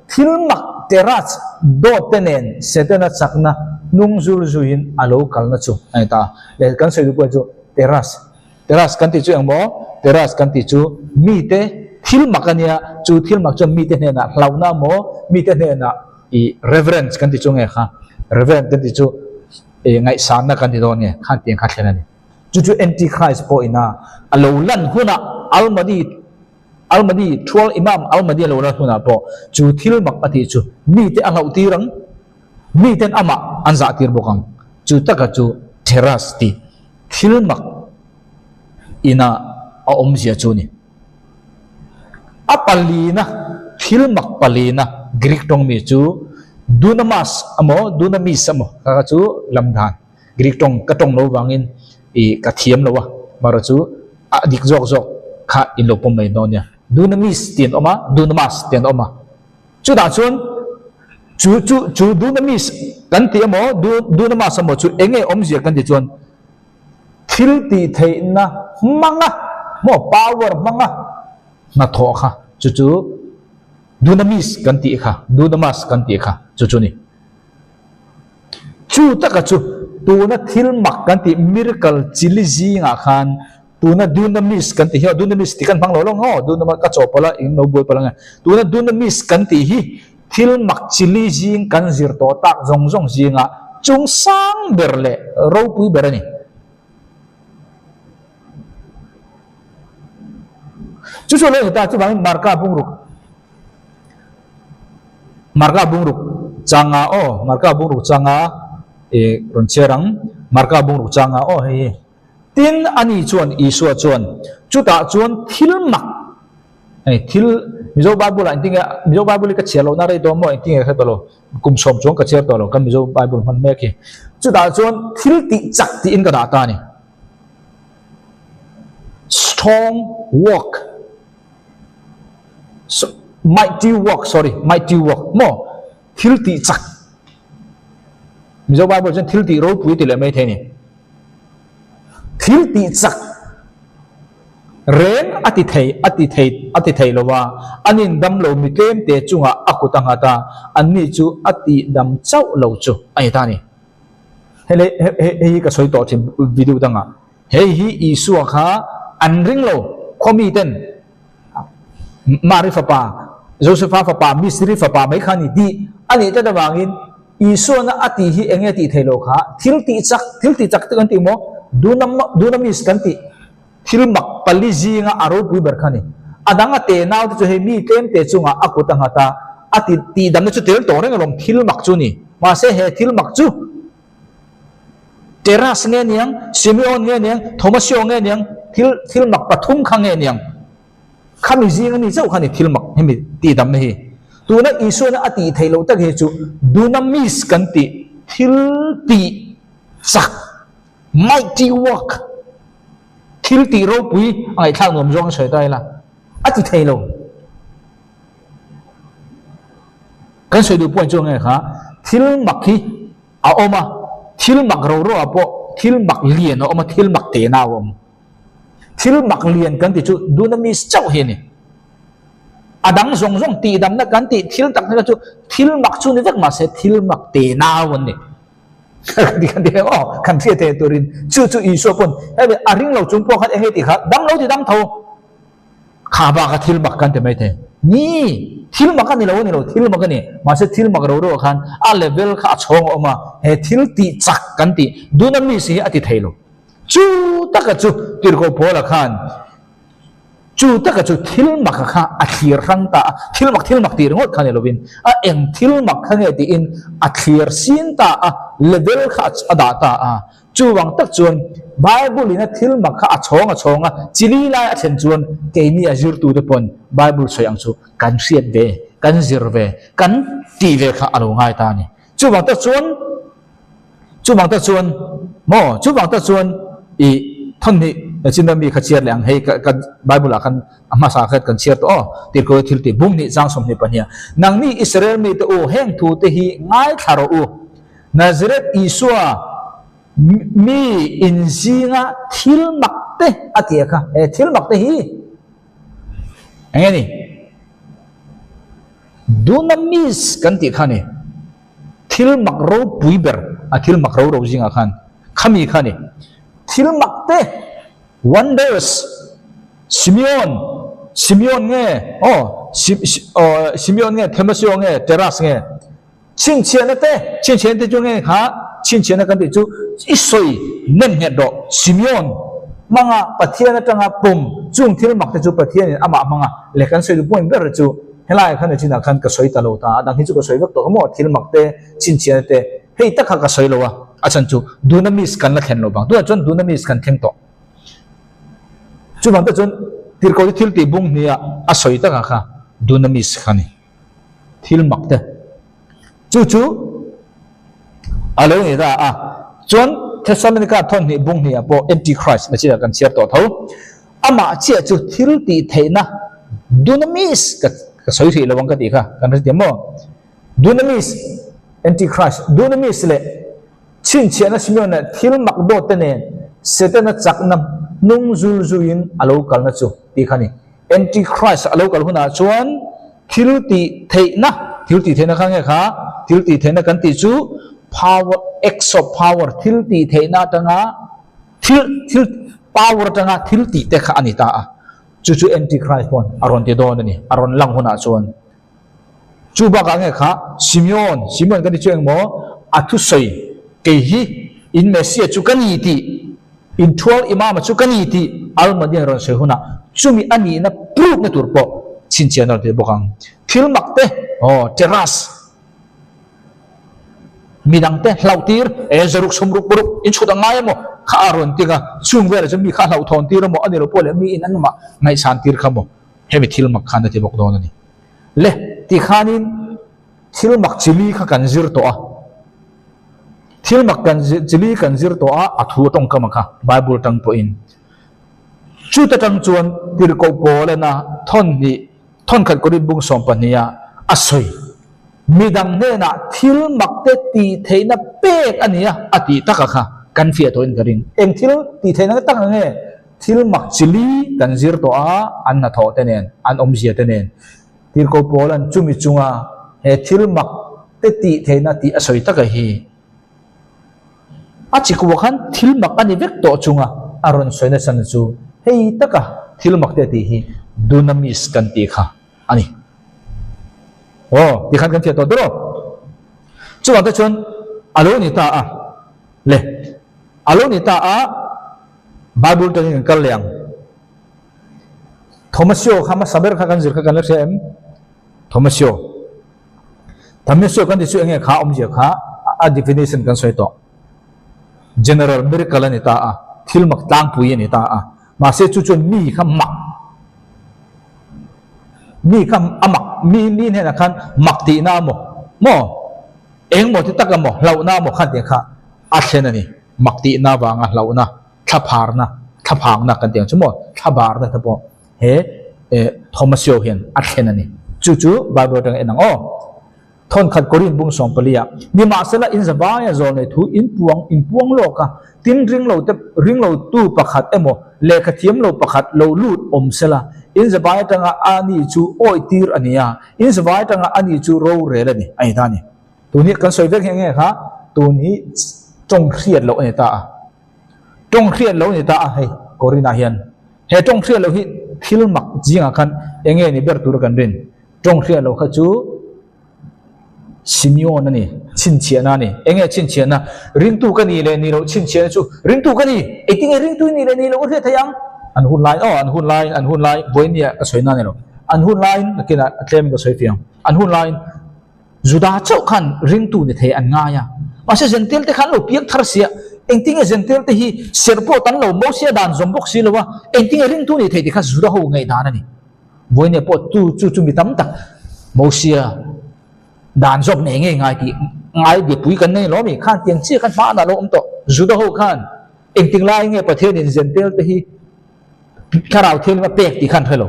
thil mak terach dawt te nen Setana chakna hnung zul zuiin a lo kalna chu a ni ta a. Leh kan sawi duh pawh chu terach, Terrace kan tih chu eng maw? Terrace kan tih chu mite thil mak a nia, chu thil mak chuan mite hnenah hlauhna maw, mite hnenah ih reverence kan tih chu nge kha? Reverence kan tih chu ih ngaihsanna kan ti dawn nge? Khan tiang kha thlen a ni. Chu chu Antichrist pawh ina a lo lan hunah Almadi, Almadi, Thual Imam Almadi a lo lan hunah pawh chu thil mak a tih chu mite a hlauh tir ang, miten amah an zah tir bawk ang. Chu taka chu Terrace tih. Thil mak ina a awmzia chu ni. A palina, thil mak palina Greek tawng mi chu dunamas emaw dunamis emaw kha kha chu lam dan Greek tawng ka tawng lo vangin ih ka thiam lo a, marawh chu a dik zawk zawk kha in lo pawm mai dawn nia. Dunamis tih an awm a, dunamas tih an awm a. Chutah chuan chu chu chu dunamis kan tih emaw du dunamas emaw chu eng nge awmzia kan tih chuan thil tih theihna hmanga maw power hmanga hnathawh kha chu chu dunamis kan tih kha dunamas kan tih kha chu chu ni. Chu taka chu tuna thil mak kan tih miracle chili zingah khan Tuna Dunamis kan tih hi aw, Dunamis tih kan hmang lo lo ang aw, Dunama ka chaw palh a, eng lo buai palh ang e. Tuna Dunamis kan tih hi thil mak chili zing kan zir tawh tak zawng zawng zinga chung sang ber leh ropui ber a ni. Chu chu lo ni ta, chuvangin Marka bungruk, Marka bungruk changa aw, Marka bungruk changa eh rawn chhiar ang, Marka bungruk changa aw hei hi. Tin, ani chuan, Isua chuan, chutah chuan thil mak, hei thil, Mizo Bible-ah engtin nge, Mizo Bible hi ka chhiar lohna rei dawn maw, engtin nge ka hre tawh lo, kum sawm chuang ka chhiar tawh lo, kan Mizo Bible hman mek hi. Chutah chuan thil tih chak tiin ka dah ta a ni. Strong work, mighty work, sorry, mighty work maw, thil tih chak. Mizo Bible chuan thil tih ropui ti leh mai thei a ni. Thil tih chak reng a ti thei a ti thei a ti thei lo a, an indam lo mi tlem te chungah a kut a nghat a, anni chu a tih dam chauh lo chu a ni ta a ni. Hei le hei hi ka sawi tawh thin video dangah. Hei hi Isua kha an ring lo khaw miten Mari fapa, Josefa fapa, Misri fapa mai kha a ni tih a nih tlat avangin Isuana a tih hi eng nge tih theih loh kha? Thil tih chak, thil tih chak te kan tih maw? Dunam, dunamis kan tih thil mak pali zinga a ropui ber kha a ni. A dang a te nau te chu hei mi tlem te chungah a kut a nghat a, a ti tih damna chu tel tawh reng alawm thil mak chu a ni. Mahse he thil mak chu Teras nge niang, Simeon nge niang, Thomasio nge niang, thil thil mak pathum kha nge niang? Khami zing a ni chauh kha ni thil mak hemi tih damna hi. Tuna Isuana a tih theih loh tak hi chu dunamis kan tih thil tih chak, mighty work, thil tih ropui a ngaihthlak nuam zawng a sawi ta ila a ti thei lo. Kan sawi duh pawh chu nge kha thil mak hi a awm a, thil mak ro ro ah pawh thil mak lian a awm a, thil mak te nau a awm. Thil mak lian kan tih chu dunamis chauh hi a ni. A dang zawng zawng tihdamna kan tih thil tak kha chu thil mak chu ni vek mahse thil mak te nau an ni. Kan ti kan ti aw kan hriat theih turin chu chu Isua pawn hemi a ring lo chung pawh khan eng nge tih kha dam lo ti dam tho. Kha baka thil mak kan ti mai thei. Ni, thil mak a ni lo a ni lo, thil mak a ni. Mahse thil mak ro ro ah khan a level kha a chhawng a awm a, he thil tih chak kan tih dunamis hi a ti thei lo. Chu taka chu Tirhkoh Paula khan chu taka chu thil mak kha a thlir hrang ta a, thil mak thil mak tih ringawt kha ni lovin a eng thil mak kha nge tiin a thlir sin ta a, level kha a dah ta a. Chuvang tak chuan Bible in a thil mak kha a chhawng a chhawng a, chili lai a thlen chuan keini a zirtute pawn Bible sawi ang chu kan hriat ve, kan zir ve, kan tih ve kha a lo ngai ta a ni. Chuvang tak chuan. Chuvang tak chuan maw? Chuvang tak chuan i thawn hnih. Chinna mi kha chhiar leh ang hei ka ka Bible ah khan a hmasa khat kan chhiar tawh aw tirhkoh thil tih bung hnih chang 22 ah nangni Israel mite u heng thu te hi ngaithla rawh u Nazareth Isua mi inzinga thil mak te a ti a kha he thil mak te hi eng nge ni Dunamis kan tih kha ni. Thil mak ropui ber a thil mak ro ro zingah khan khami kha a ni. Thil mak te, wonders, Simeon, Simeon nge, aw, Si, Si, aw, Simeon nge, Themasio nge, Teras nge, chhinchhiahna te, chhinchhiahna te chu nge kha, chhinchhiahna kan tih chu i sawi nem nghet rawh, Simeon hmanga Pathian atanga pawm chung thil mak te chu Pathianin amah hmanga leh kan sawi duh point ber chu Helaiah khan achinah khan ka sawi ta lo ta, a dang hi chu ka sawi vek tawh kha maw, thil mak te, chhinchhiahna te, hei tak kha ka sawi lo a, a chhan chu Dunamis kan la thlen lo vang, tunah chuan Dunamis kan thleng tawh. Chuvang te chuan tirhkoh hi thil tih bung hnia a sawi takah kha Dunamis kha a ni, thil mak te. Chu chu a lo ni ta a, chuan Thessalonica thawn hnih bung hniah pawh Antichrist nachinah kan chhiar tawh tho. Amah chiah chu thil tih theihna dunamis ka ka sawi hrih lo ang ka tih kha kan hre thiam maw? Dunamis, Antichrist, dunamis leh chhinchhiahna Simeon leh thil mak dawt te nen Setana chakna hnung zul zuiin a lo kalna chu tih kha a ni. Antichrist a lo kal hunah chuan thil tih theihna, thil tih theihna kha nge kha? Thil tih theihna kan tih chu power, acts of power, thil tih theihna atanga Thil, thil, power atanga thil tih te kha a ni ta a. Chu chu Antichrist pawn a rawn ti dawn a ni, a rawn lang hunah chuan. Chu bakah nge kha Simeon, Simeon kan ti chu engmaw, a thusawi kei hi in Messiah chu ka ni tih, in thual Imam-a chu ka ni tih Almadian rawn sawi hunah chumi a nihna proof na tur pawh chhinchhiah a rawn ti bawk ang. Thil mak te, aw, terrace, Midangte hlauhtir, e zaruk sawmruk paruk in chhut a ngai emaw kha a rawn tik a, chung velah chuan mi kha a hlauhthawn tir emaw a ni lo pawh leh mi in an mah ngaihsan tir kha maw hemi thil mak khan a ti bawk dawn a ni. Le tikhanin thil mak chili kha kan zir tawh a, thil mak kan chili kan zir tawh a, a thu a tawngkam a kha Bible atang pawhin. Chuta tang chuan tirhkoh Paulana thawn hnih Thawnkhat Korinth bung 12 ah a sawi. Midang hnenah thil mak te tih theihna pek a nia a tih taka kha kan fiah tawhin ka ring. Eng thil tih theihna tak ang nge? Thil mak chili kan zir tawh a, an hnathawh te nen, an awmzia te nen. Tirhko Paula'n chumi chunga he thil mak te tih theihna tih a sawi taka hi a chikua khan thil mak a ni vek tawh chunga a rawn sawi nasa na chu hei taka thil mak te tih hi dunamis kan tih kha a ni. Aw, tikhan kan fiah tawh ber aw. Chuvang te chuan a lo ni ta a, le, a lo ni ta a, Bible tangin kan kal leh ang. Thomasio kha hmasa ber kha kan zir kha kan la hria em? Thomasio. Thomasio kan ti chu enge kha awmzia kha a definition kan sawi tawh. General miracle a ni ta a, thil mak tlangpui a ni ta a. Mahse chu chuan mi kha mak mi kha a mak mi mi hnenah khan mak tihna a maw maw engmaw ti tak emaw hlauhna emaw khan tih kha a thlen a ni mak tihna avanga hlauhna thlapharna thlaphangna kan tih ang chu maw thlabarna te pawh he eh Thomasio hian a thlen a ni chu chu Bible atanga en ang aw. Thawnkhat Korin bung 14 ah, Nimahsela in zavaia zawl nei thu in puang in puang lawk a, tin ringlo te ringlo tu pakhat emaw lehkha thiam lo pakhat lo lut awm sela, in zavai atanga a ni chu awi tir a ni a, in zavai atanga a ni chu rorel a ni, a ni ta a ni. Tun hi kan sawi vek nghe nghe kha tun hi tawng hriat loh a ni ta a. Tawng hriat loh a ni ta a hei Korin ah hian. He tawng hriat loh hi thil mak zingah khan eng nge ni ber tur a kan rin? Tawng hriat loh kha chu Simeon a ni, chhinchhiahna a ni. Eng nge chhinchhiahna? Ringtu ka ni leh ni loh chhinchhiahna chu ringtu ka ni! Engtin nge ringtu i nih leh ni loh ka hriat thei ang? An hun lai, aw an hun lai, an hun lai, vawinia ka sawi na ni lo. An hun laiin nakinah a tlem ka sawi fiang. An hun laiin Juda chauh khan ringtu ni thei an ngai a. Mahse Gentile te kha an lo piang thar sia. Engtin nge Gentile te hi serh pawh tan lo, Mosia dan zawm bawk si lo a, engtin nge ringtu ni thei tih kha Juda ho ngaihdan a ni. Vawinia pawh tu chu chu mi tam tak Mosia dan zawk nei ngei ngai tih ngai biapui kan nei lo mi khan tiang chiah khan hmanah lo awm tawh. Juda ho khan engtin lai nge Pathianin Gentile te hi. Thlarau Thianghlim a pek tih kha an hre lo.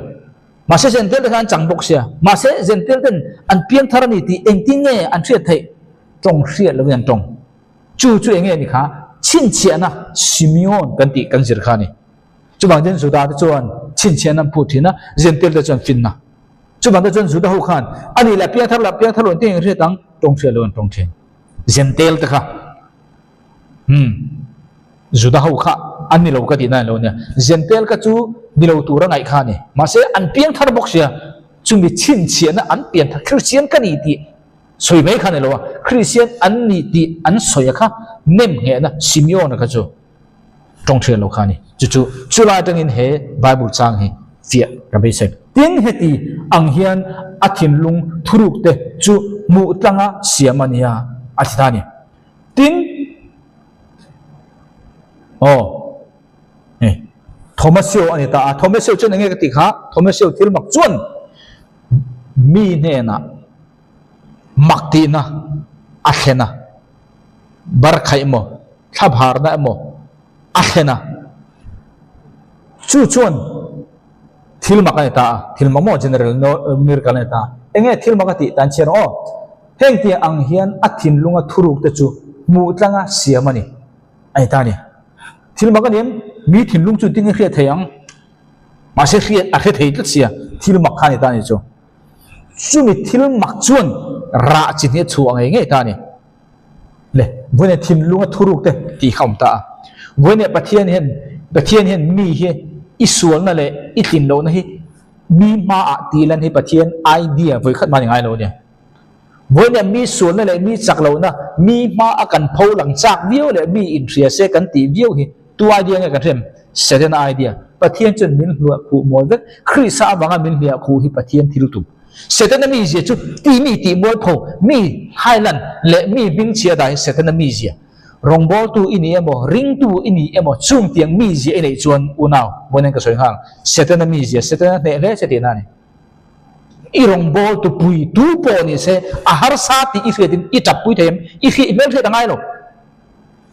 Mahse Zentel te kha an chang bawk sia. Mahse Zentel ten an piangthar a ni tih engtin nge an hriat theih? Tawng hriat lovin an tawng. Chu chu enge ni kha? Chhinchhiahna Simeon kan tih kan zir kha a ni. Chuvang chuan Juda te chuan chhinchhiahna an phut thin a, Zentel te chuan finna. Chuvang te chuan Juda ho khan a nih leh piangthar lah piangthar lo an tih eng hriat ang? Tawng hriat lo an tawng thin. Zentel te kha. Umm. Juda ho kha an ni lo ka tihna a ni lo nia. Zentel kha chu ni lo tur a ngaih kha a ni. Mahse an piangthar bawk sia, chumi chhinchhiahna an pianthar Kristian ka ni tih sawi mai kha a ni lo a, Kristian an ni tih an sawi a kha nem nghehna Simeon-a kha chu tawng thian lo kha a ni. Chu chu chulai atangin he Bible chang hi fiah ka beisei. Tin, heti ang hian a thinlung thuruk te chu hmuh tlanga siam a nia a ti ta a ni. Tin, aw, hei, Thomasio a ni ta a. Thomasio chuan enge ka tih kha? Thomasio thil mak chuan mi hnenah mak tihna a thlen a, barkhaih emaw, thlabharna emaw a thlen a. Chu chuan thil mak a ni ta a, thil mak maw general miracle a ni ta a. Enge thil mak a tih tan chhiar ang aw? Heng tiang ang hian a thinlunga thuruk te chu hmuh tlanga siam a ni a ni ta a ni. Thil mak a ni em? Mi thinlung chu engtin nge hriat thei ang? Mahse hriat a hre thei tlat sia, thil mak kha a ni ta a ni chu. Chumi thil mak chuan rah chi hnih a chhuah ngei ngei ta a ni. Le, vawiin thinlunga thuruk te tih kha a awm ta a. Vawiin Pathian hian Pathian hian mi hi i sualna leh i tlin lohna hi mi hmaah tih lan hi Pathian idea vawikhat hma ni ngai lo a nia. Vawiin mi sualna leh mi chak lohna mi hma a kan pho lang chak viau leh mi inhria se kan tih viau hi tu idea nge kan hrem? Setana idea. Pathian chuan min hluah khuh mawi vek. Krista avanga min hliah khuh hi Pathian thil tum. Setana mizia chu ti mi tih mualpho, mi hailan leh mi hmingchhia dah hi Setana mizia. Rawngbawltu i ni emaw, ringtu i ni emaw, chung tiang mizia i neih chuan unau, vawiin ka sawi nghal, Setana mizia, Setana hneh hle che tihna a ni. I rawngbawltu pui tu pawh ni se, a harsa tih i hriatin i tap pui thei em? I hriat hmel hriat a ngai lo.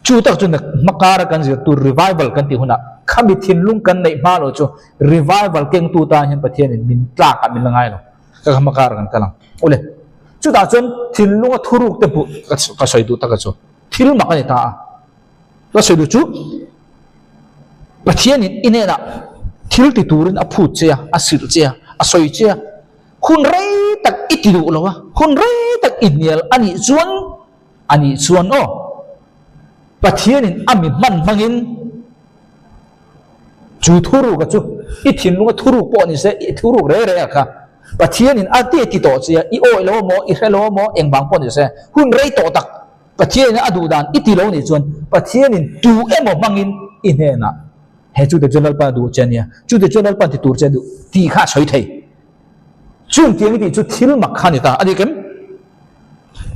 Chu tak chu hmakara kan zir tur revival kan tih hunah khami thinlung kan neih hma lo chu revival kengtu tan hian Pathianin min tlak ah min la ngai lo. Ka kha hmakara kan kal ang. Awle, chutah chuan thinlunga thuruk te hmuh ka sawi duh taka chu thil mak a ni ta a. Ka sawi duh chu Pathianin i hnenah thil ti turin a phut che a, a silh che a, a sawi che a, hun rei tak i ti duh lo a, hun rei tak i hnial a nih chuan A nih chuan aw, Pathianin a mi hman hmangin chu thuruk a chu i thinlunga thuruk pawh ni se, i thuruk rei rei a kha Pathianin a ti ti tawh che a, i awih lo amaw, i hre lo amaw, engvang pawh ni se, hun rei tawh tak Pathianin a duh dan i ti lo nih chuan Pathianin tu emaw hmangin i hnenah he chute chuan Lalpa a duh che a nia, chute chuan Lalpa ti tur che a duh tih kha a sawi thei. Chung tiang i tih chu thil mak kha a ni ta a ni kem?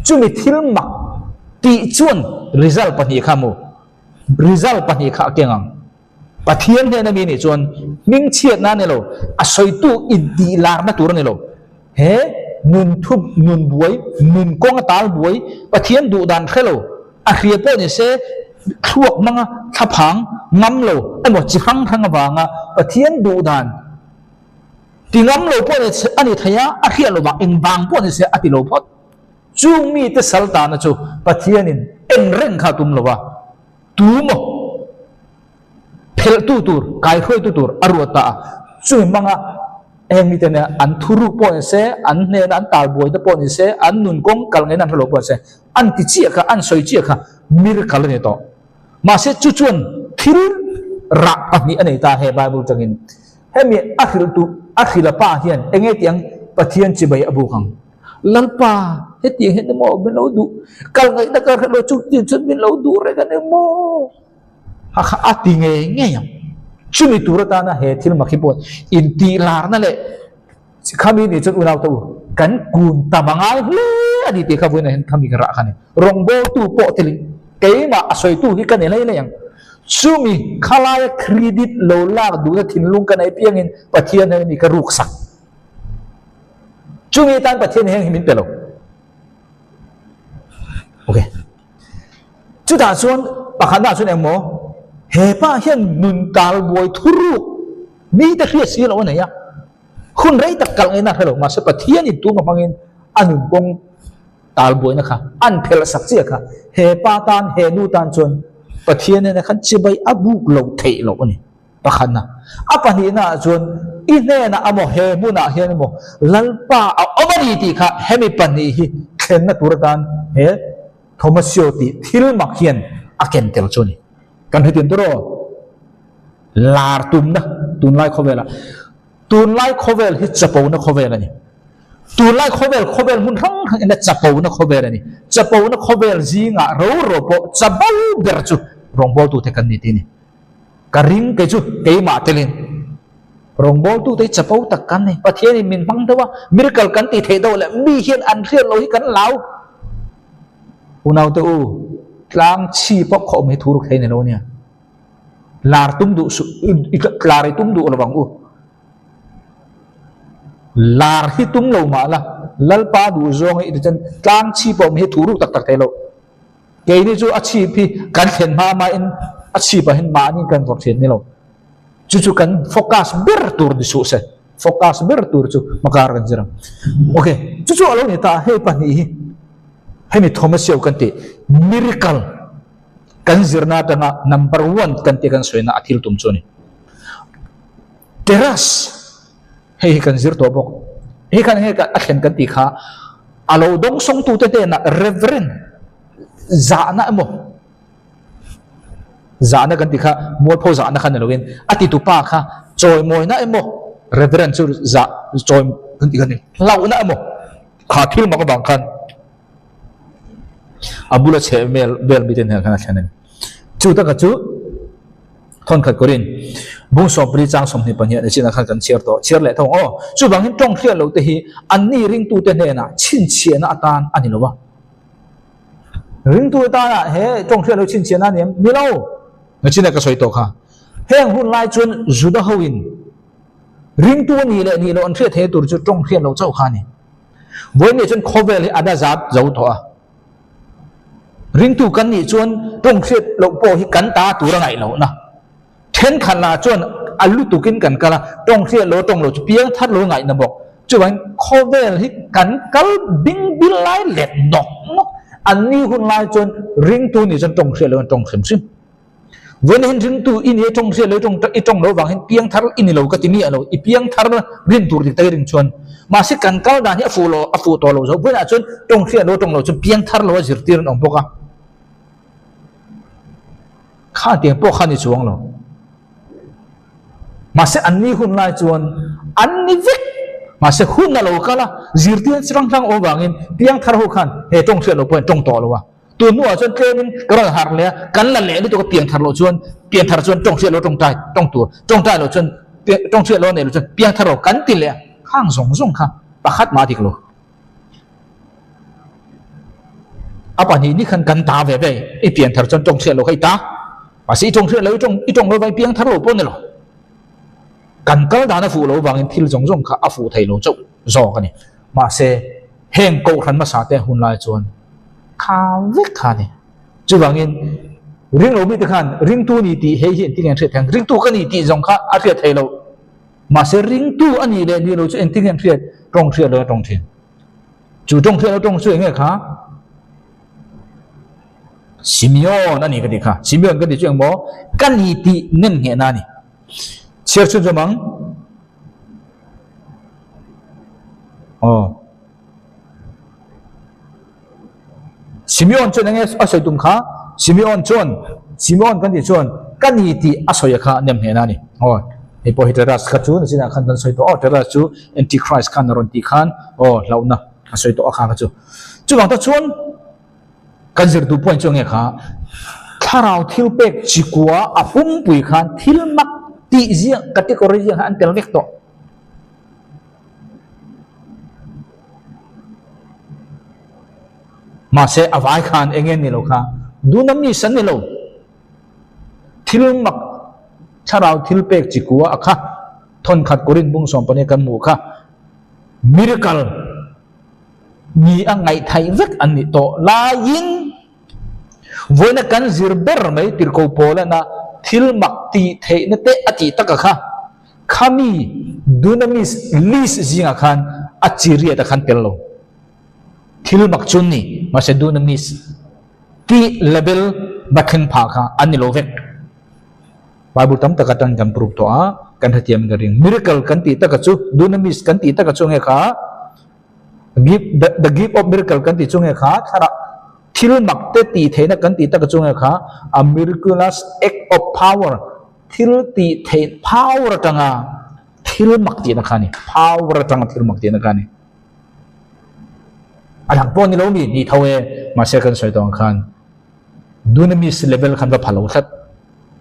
Chumi thil mak tih chuan result pahnih kha maw? Result pahnih kha a keng ang. Pathian hnena mi nih chuan hmingchhiatna a ni lo, a sawitu intihlarna tur a ni lo. He nun thup, nun buai, nun kawng a tal buai, Pathian duh dan hre lo, a hria pawh ni se thluak hmanga thlaphang ngam lo emaw chi hrang hrang avanga Pathian duh dan Ti ngam lo pawh ni a ni thei a, a hriat lovah engvang pawh ni se a ti lo phawt. Chung mite sal tahna chu Pathianin en reng kha a tum lo va, tu maw phelhtu tur, kaihruaitu tur a ruat ta a. Chumi hmanga heng mite nia an thuruk pawh ni se, an hnena an talbuai te pawh ni se, an nun kawng kal ngeiin an hre lo pawh ni se, an ti chiah kha, an sawi chiah kha miracle a ni tawh. Mahse chu chuan thil rah pahnih a nei ta he Bible tangin. Hemi a hrilh tu a hrilh a pa hian enge tiang Pathian chibai a buk ang? Lalpa, hetiang hian emaw min lo duh, kal ngaihna ka hre lo chu tin chuan min lo duh reng a ni maw? A kha a ti ngei ngei ang. Chumi tur atana he thil mak hi pawh intihlarna leh khami nih chuan unau te u kan kun tam a ngai hle a ni tih kha vawiinah hian khami ka rah kha a ni. Rawngbawltu pawh telin keimah a sawitu hi ka ni hlei hlei ang. Chumi khalaia credit lo lak duhna thinlung ka nei piangin Pathian hian mi ka ruk sak. Chumi atan Pathian hian hi min pe lo. Ok. Chutah chuan pakhatna chuan engmaw? He pa hian nun tal buai thuruk. Mite hriat si lo a nei a, hun rei tak kalh ngaihna a hre lo. Mahse Pathianin tuma hmangin a nun kawng tal buaina kha an phelh sak chiah kha. He pa tan, he nu tan chuan Pathian nena khan chibai a buk lo theih loh a ni. Pakhatna. A pahnihna ah chuan i hnenah amaw he hmunah hian emaw Lalpa a awm a ni tih kha hemi pahnih hi thlenna tur atan he Thomasio tih thil mak hian a ken tel chu a ni. Kan hretin tur aw. Lar tumna tunlai khawvelah tunlai khawvel hi chapona khawvel a ni. Tunlai khawvel khawvel hmun hrang hrang ina chapona khawvel a ni. Chapona khawvel zingah ro ro pawh chabo ber chu rawngbawltute kan ni tih a ni. Ka ring kei chu keimah telin rawngbawltute hi chapo tak kan ni. Pathianin min hmang deuh a, miracle kan tih theih deuh leh mi hian an hriat loh hi kan lau. Unaute u, tlang chhi pawh khawm hi thu ruk thei ni lo nia. Lar tum duh suh, lar i tum duh lo ang u. Lar hi tum lo mah la, Lalpa duh zawng hi iti chuan tlang chhi pawh awm hi thu ruk tak tak thei lo. Keini chu a chhip hi kan thlen hma mahin a chhip ah hian mahni kan vawrh thin ni lo. Chu chu kan focus ber tur ni suh se. Focus ber tur chu hmakar kan zir ang. Okay, chu chu a lo ni ta hei pahnih hi hemi Thomasio kan tih miracle kan zirna atanga number one kan tih kan sawina a thil tum chu a ni. Terrace hei hi kan zir tawh bawk. Hei khan enge a thlen kan tih kha a lo dawngsawngtute hnenah reverend zahna emaw zahna kan tih kha mualpho zahna kha ni loin a titupa kha chawimawina emaw reverend chu zah chawi kan tih kha ni hlauhna emaw kha thil mak avang khan a bula chheh vel vel mite hnen khan a thlen a ni. Chu taka chu Thawnkhat Korin bung sawmpali chang 22 ni chinah khan kan chhiar tawh. Chhiar leh thawng aw. Chuvangin tawng hriat loh te hi anni ringtute hnenah chhinchhiahna atan a ni lo va. Ringtute tana he tawng hriat loh chhinchhiahna a ni em? Ni lo. Nachinah ka sawi tawh kha. Heng hun lai chuan Juda hoin ringtu a nih leh nih loh an hriat theih tur chu tawng hriat loh chauh kha a ni. Vawiin chuan khawvel hi a da zat zo tawh a. Ringtu kan nih chuan tawng hriat loh pawh hi kan ta tur a ngaih lohna. Thenkhat lah chuan a lutukin kan kal a, tawng hriat loh tawng loh chu piang thar lo ngaihna bawk. Chuvangin khawvel hi kan kal bing bil lai let nawk nawk. Anni hun lai chuan ringtu nih chuan tawng hriat loh an tawng hrim hrim. Vawiin hian ringtu i nia tawng hriat lo tawng i tawng lo vang hian piang thar i ni lo ka ti miah lo i piang thar rin tur dik tak i ring chuan mahse kan kal dan hi a fuh lo a fuh tawh lo zo vawiinah chuan tawng hriat lo tawng lo chuan piang thar lo a zirtir an awm bawk a kha tiang pawh kha ni chuang lo mahse an ni hun lai chuan an ni vek mahse hun a lo kal a zirtir chi hrang hrang awm vangin piang thar ho khan he tawng hriat lo pawh an tawng tawh lo a. Tun hnuah chuan tlemin ka rawn harh leh a, kan la leh lutuk a piang thar loh chuan piang thar chuan tawng hriat lo tawngtai tawng tur, tawngtai loh chuan tawng hriat lo a neih loh chuan piang thar lo kan ti leh a, khang zawng zawng kha pakhat mah a dik lo. A pahnih ni khan kan ta ve ve, i piang thar chuan tawng hriat lo kha i ta, mahse i tawng hriat lo i tawng i tawng lo vang i piang thar lo pawh a ni lo. Kan kal dan a fuh lo vangin thil zawng zawng kha a fuh thei lo chauh zawk a ni. Mahse heng kohhran hmasa te hun lai chuan kha vek kha a ni. Chuvangin ringlo mite khan ringtu ni tih hei hi engtin nge an hriat thei ang? Ringtu ka ni tih zawng kha a hriat thei loh. Mahse ringtu a nih leh nih loh chu engtin nge an hriat? Tawng hriat loh a tawng thin. Chu tawng hriat loh tawng chu eng nge kha? Simeon a ni ka tih kha. Simeon ka tih chu engmaw? Ka ni tih nem nghehna a ni. Chhiar chhun zawm ang. Aw. Simeon chuan enge a sawi tum kha? Simeon chuan, Simeon kan tih chuan ka ni tih a sawi kha nem hnehna a ni. Aw, hei pawh hi Teras kha chu nachinah khan kan sawi tawh aw, Teras chu Antichrist khan a rawn tih khan aw hlauhna a sawi tawh a kha kha chu. Chuvang tak chuan kan zir duh point chu enge kha? Thlarau thil pek chikua a pumpui khan thil mak tih ziah category ziah khan an tel vek tawh. Mahse a vai khan eng nge ni lo kha dunamis an ni lo. Thil mak thlarau thil pek chi kua a kha thawnkhat Korinth bung 12 kan hmuh kha miracle ni a ngaihtheih vek an nih tawh laiin vawiina kan zir ber mai tirhko pawl ana thil mak tih theihna te a tih taka kha. Khami dunamis list zingah khan a chi riat a khan tel lo. Thil mak chu an ni, mahse dunamis tih level va thleng phah kha an ni lo vek. Bible tam tak atang kan prove tawh a, kan hrethiam in ka ring. Miracle kan tih taka chu, dunamis kan tih taka chu nge kha gift, the, the gift of miracle kan tih chu nge kha thlarah thil mak te tih theihna kan tih taka chu nge kha a miraculous act of power thil tih theih power atanga thil mak tihna kha a ni. Power atanga thil mak tihna kha a ni. A dang pawh ni lo mi, ni tho e, mahse kan sawi tawh ang khan Dunamis level khan va pha lo tlat.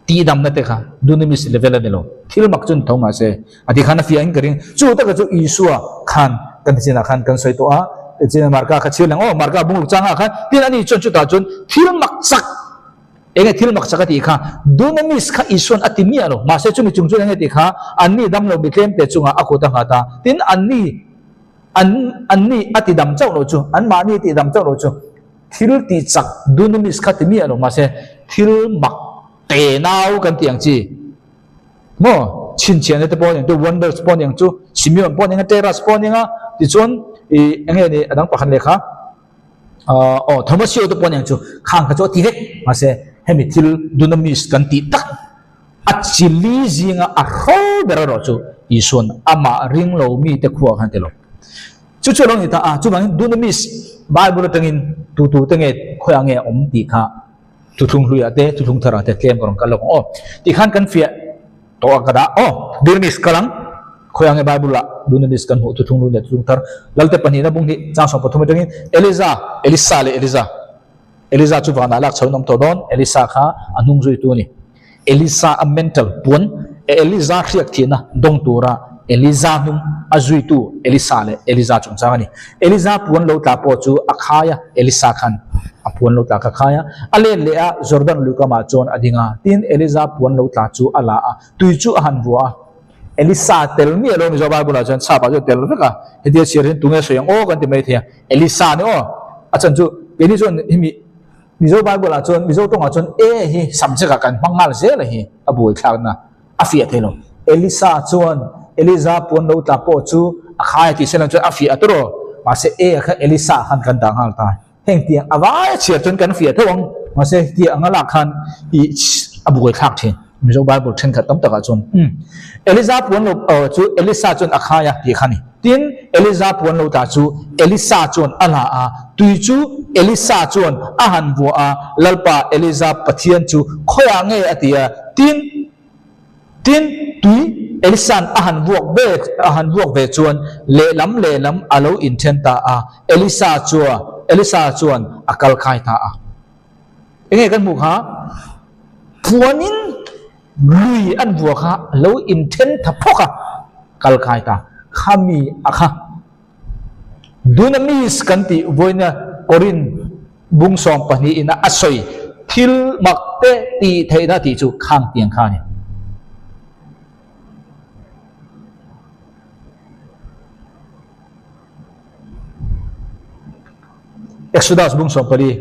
Tihdamna te kha Dunamis level a ni lo. Thil mak chu ni tho mahse a ti khan a fiah in ka ring. Chu taka chu Isua khan kan chinah khan kan sawi tawh a, chin Marka kha chhir lang aw, Marka bungruk changah khan tin ani chuan chutah chuan thil mak chak enge thil mak chak a tih kha Dunamis kha Isuan a ti miah lo. Mahse chumi chung chuan enge tih kha anni damlo mitlem te chungah a kut a nghat a, tin anni an anni a ti dam chauh lo chu anmahni a tih dam chauh lo chu Thil tih chak dunamis kha ti miah lo mahse thil mak te nau kan tih ang chi maw chhinchhiahna te pawh a ni ang chu wonders pawh a ni ang chu Simeon pawh a ni ang a Teras pawh a ni ang a tichuan ih eng nge ni a dang pakhat leh kha ah aw Thomasio te pawh a ni ang chu khang kha chu a ti vek mahse hemi thil dunamis kan tih tak a chili zinga a hrawl ber erawh chu Isuan amah ring lo mite khuah khan a ti lo. Chu chu a lo ni ta a, chuvangin Dunamis Bible atangin tu tu te nge khawiah nge a awm tih kha thuthlung hluiah te thuthlung tharah te tlem ka rawn kal lawk ang aw. Tikhan kan fiah tawh a ka dah aw. Dunamis kal ang, khawiah nge Bible ah Dunamis kan hmuh thuthlung hlui leh thuthlung thar Lalte pahnihna bung hi chang 13 atangin Eliza, Elisa leh Eliza. Eliza chu vanah lak chho in awm tawh dawn, Elisa kha a hnung zuitu a ni. Elisa a mental puan, Eliza hriak thihna dawng tura Eliza hnung a zuitu Elisa leh Eliza chungchang a ni. Eliza puan lo tla pawh chu a khai a, Elisa khan a puan lo tla kha khai a. A let leh a, Jordan lui kamah chuan a ding a, tin Eliza puan lo tla chu a la a, tui chu a han vuah a. Elisa tel miah lo Mizo Bible ah chuan chhap ah chuan tel vek a, hetia chhiar hian tunge sawi ang aw kan ti mai thei a, Elisa ni aw, a chan chu keini chuan hemi Mizo Bible ah chuan Mizo tawngah chuan e hi subject ah kan hmang nghal zel a hi a buaithlakna a fiah thei lo. Elisa chuan Eliza puan lo tla pawh chu a khai a tih sela chuan a fiah a tawrh aw, mahse e kha Elisa khan kan dah nghal ta. Heng tiang a vai a chhiar chuan kan fiah tho ang, mahse tiang anga lak khan ih a buaithlak thin Mizo Bible thenkhat tam takah chuan. Umm Eliza puan lo aw chu Elisa chuan a khai a tih kha a ni. Tin, Eliza puan lo ta chu Elisa chuan a la a, tui chu Elisa chuan a han vuah a, Lalpa Eliza Pathian chu khawiah nge a ti a, tin, Tin, tui Elisa'n a han vuak ve a han vuak ve chuan lehlam lehlam a lo inthen ta a, Elisa chua Elisa chuan a kal khai ta a. Enge kan hmuh kha? Puanin lui an vuak kha a lo inthen tha phawk a, kal khai ta. Khami a kha. Dunamis kan tih vawiina Korin bung 12 ina a sawi thil mak te tih theihna tih chu khang tiang kha a ni. Exodus bung 14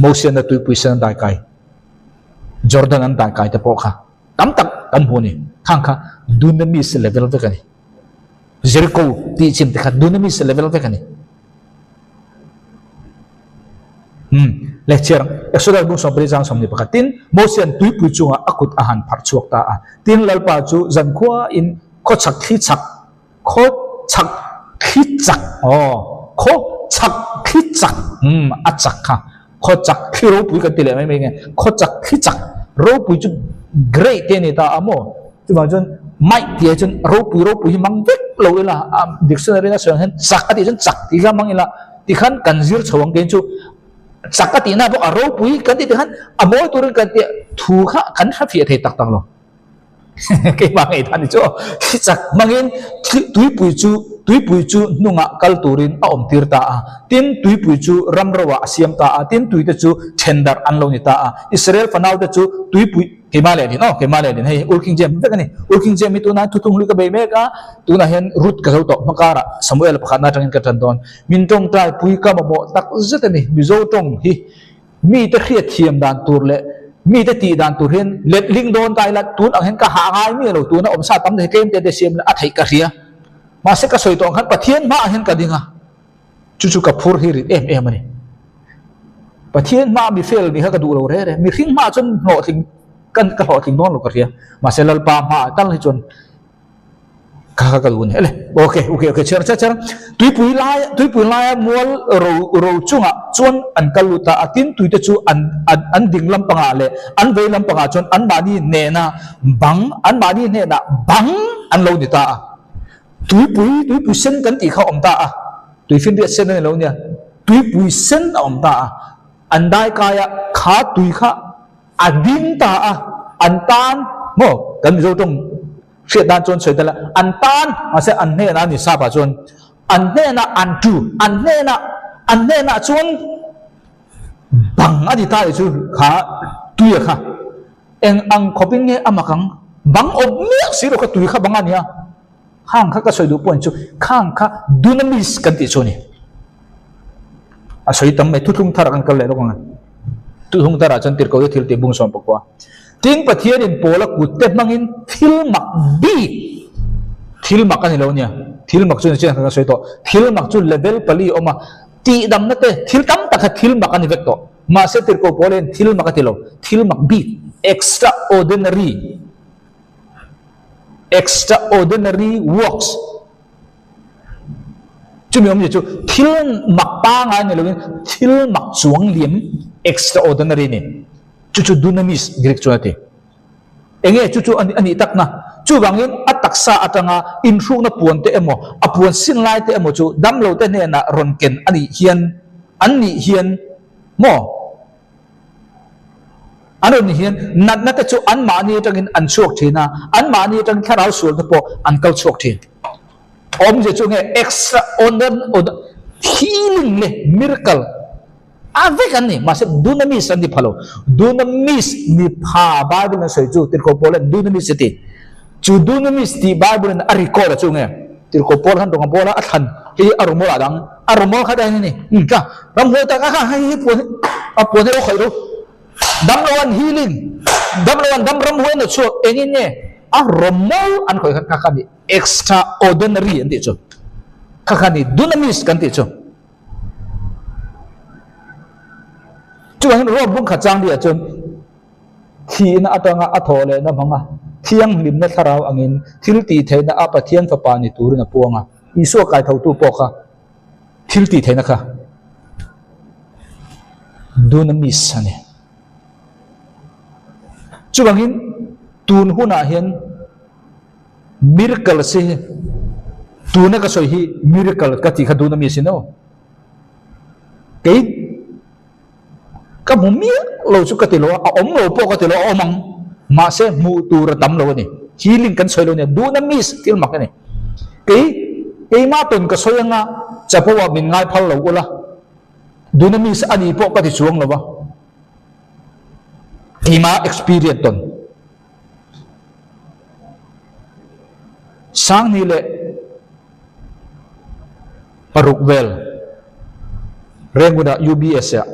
Mosian-a tuipui sen an daikai, Jordan an daikai te pawh kha tam tak kan hmu a ni. Khang kha Dunamis level vek a ni. Jericho tih chim te kha Dunamis level vek a ni. Hmm. Le chiar Exodus bung 14 chang 21 tin Mosian tuipui chunga a kut a han pharh chhuak ta a. Tin Lalpa chu zankhua in khaw chak thli chak khaw chak thli chak aw khaw chak thli chak hmm a chak kha khaw chak thli ropui kan ti leh mai mai nge khaw chak thli chak ropui chu great te ni ta a maw chuvang chuan might tih ah chuan ropui ropui hi mang vek lo ila a dictionary na sawi ang hian chak a tih chuan chak tih kha mang ila tikhan kan zir chho ang kein chu chak a tihna pawh a ropui kan tih tikhan a mawi turin kan tih thu kha kan hre fiah thei tak tak lo. Keimah ngei ta ni chu thli chak hmangin tuipui chu tuipui chu hnungah kal turin a awm tir ta a, tin tuipui chu ram roah a siam ta a, tin tuite chu then darh an lo ni ta a. Israel fanaute chu tuipui keimah leh din aw keimah leh din hei Ur King James vek a ni. Ur King James hi tunah thuthlung hlui ka bei mek a, tunah hian Ruth ka zo tawh hmakarah Samuel pakhatna atangin ka tan dawn. Min tawngtai pui ka mamawh tak zet a ni Mizo tawng hi. Mite hriatthiam dan tur leh Mite tih dan tur hian letling dawn ta ila tun ang hian ka hah ngai miah lo, tuna awmsa tam te hi tlem te te siam ila a theih ka hria. Mahse ka sawi tawh ang khan Pathian hmaah hian ka ding a, chu chu ka phur hi rit em em a ni. Pathian hmaah mi fel nih kha ka duh lo reh reh, mihring hmaah chuan hlawhtling ka ka hlawhtling dawn lo ka hria, mahse Lalpa hmaah tal hi chuan Kha kha ka duh a ni. Ele, okay, okay, okay, chhiar chhiar chhiar. Tuipui lai, tuipui laia mual ro ro chungah chuan an kal lut a, a tin tuite chu an an an ding lampangah leh an vei lampangah chuan anmahni hnena bang, anmahni hnenah bang an lo ni ta a. Tuipui, tuipui sen kan tih kha a awm ta a, tuifinriat sen a ni lo nia, tuipui sen a awm ta a, an daikaia kha tui kha a ding ta a, an tan maw kan Mizo tawng hriat dan chuan sawi tel a, an tan mahse an hnenah a ni sap ah chuan an hnenah an tu an hnenah an hnenah chuan bang a ni ta leh chu kha tui a kha eng ang khawp in nge a mak ang bang awm miah si lo kha tui kha bang a nia khang kha ka sawi duh pawh chu khang kha dunamis kan tih chu a ni a sawi tam mai thuthlung thar ah kan kal leh lawk ang a thuthlung thar ah chuan tirhkoh te thil tih bung sawm pakua. Tin, Pathianin Paula kutte hmangin thil mak bik, thil mak a ni lo nia, thil mak chu ni chiang ka sawi tawh, thil mak chu level pali a awm a, tihdamna te thil tam tak kha thil mak a ni vek tawh. Mahse, Tirhkoh Paula hian thil mak a ti lo, thil mak bik, extraordinary, extraordinary works, chumi awmzia chu thil mak pangai ni loin thil mak chuang liam, extraordinary a ni. Chu chu dunamis Greek chuan a ti. Enge chu chu a nih takna? Chuvangin a taksa atanga inhrukna puan te emaw, a puan sin lai te emaw chu damlo te hnenah rawn ken a nih hian, an nih hian maw? An rawn nih hian natna te chu anmahni atangin an chhuak thin a, anmahni atangin thlarau sual te pawh an kal chhuak thin. Awmzia chu enge extraordinary healing leh miracle A vek an ni, mahse dunamis an ni pha lo. Dunamis ni pha Bible in a sawi chu Tirhkoh Paul hian dunamis a ti. Chu dunamis tih Bible in a record a chu nge? Tirhkoh Paul khan rawnga bawla a thlan hi a rumawl ah dang, a rumawl kha dahin a ni. Umm ka ramhuai tak a kha hei hi puan hi a puan hi lo khawih ro. Dam lo an healing, dam lo an dam ramhuai an lo chhuak engin nge a rumawl an khawih khan kha kha ni extraordinary an tih chu. Kha kha ni dunamis kan tih chu. Chuvangin Rom bung khat chang biah chuan thihna atanga a thawh lehna hmanga thianghlimna thlarau angin thil tih theihna a Pathian Fapa ni turin a puang a. Isua kaithotu pawh kha thil tih theihna kha dunamis a ni. Chuvangin tun hunah hian Miracle si tuna ka sawi hi miracle ka tih kha dun ami a si no. Kei ka hmu miah lo chu ka ti lo a, a awm lo pawh ka ti lo a awm ang. Mahse hmuh tur a tam lo a ni. Healing kan sawi lo nia, dun ami thil mak a ni. Kei keimah tawn ka sawi anga chapo ah min ngai phal lo ula, dun ami a ni pawh ka ti chuang lo a. Keimah experience tawn. Sangni leh paruk vel Rengunah UBS ah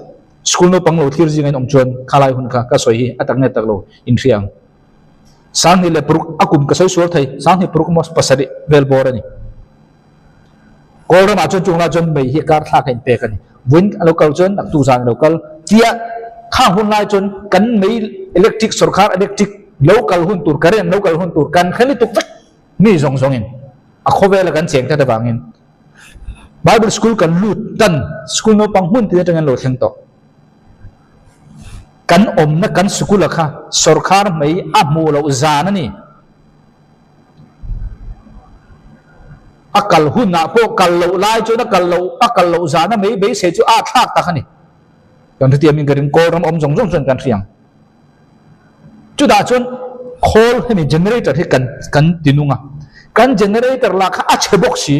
school naupang lo thlir zinga in awm chuan khalai hun kha ka sawi hi a tak nge tak lo in hria ang. Sangni leh paruk a kum ka sawi sual thei, Sangni paruk emaw pasarih vel bawr a ni. Kawl ramah chuan chung lai chuan mei hi kar thlak a inpek a ni. Vawiin a lo kal chuan naktuk zan a lo kal tia khang hun lai chuan kan mei electric sorkar electric lo kal hun tur current lo kal hun tur kan hre lutuk vek mi zawng zawngin a khawvela kan cheng tlat avangin Bible school kan lut tan school naupang hmun tin atangin lo thleng tawh. Kan awmna kan sikula kha sorkar mei a hmuh loh zan a ni. A kal hunah pawh kal loh lai chuan a kal loh a kal loh zana mai beisei chu a thlak tak a ni. Kan hrethiam in ka ring kawl ram awm zawng zawng chuan kan hriang. Chutah chuan khawl hemi generator hi kan kan ti nung a. Kan generator lah kha a chhe bawk si.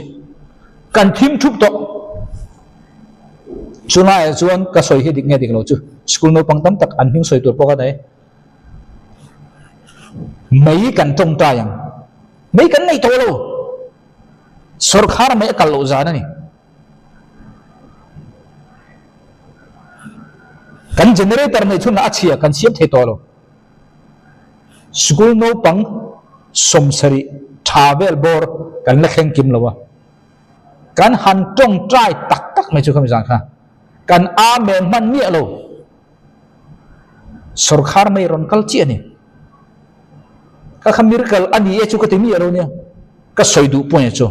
Kan thim thup tawh. Chulaiah chuan ka sawi hi dik nge dik lo chu school naupang tam tak an hming sawi tur pawh ka nei. Mei kan tawngtai ang. Mei kan nei tawh lo. Sorkar mei a kal loh zan a ni. Kan generator neih chhunah a chhia kan siam thei tawh lo. School naupang 70 tha vel bawr kan la thleng kim lo a. Kan han tawngtai tak tak mai chu khami zan kha. Kan Amen hman miah lo. Sorkar mai rawn kal chiah a ni. Ka kha miracle a ni e chu ka ti miah lo nia. Ka sawi duh pawh chu.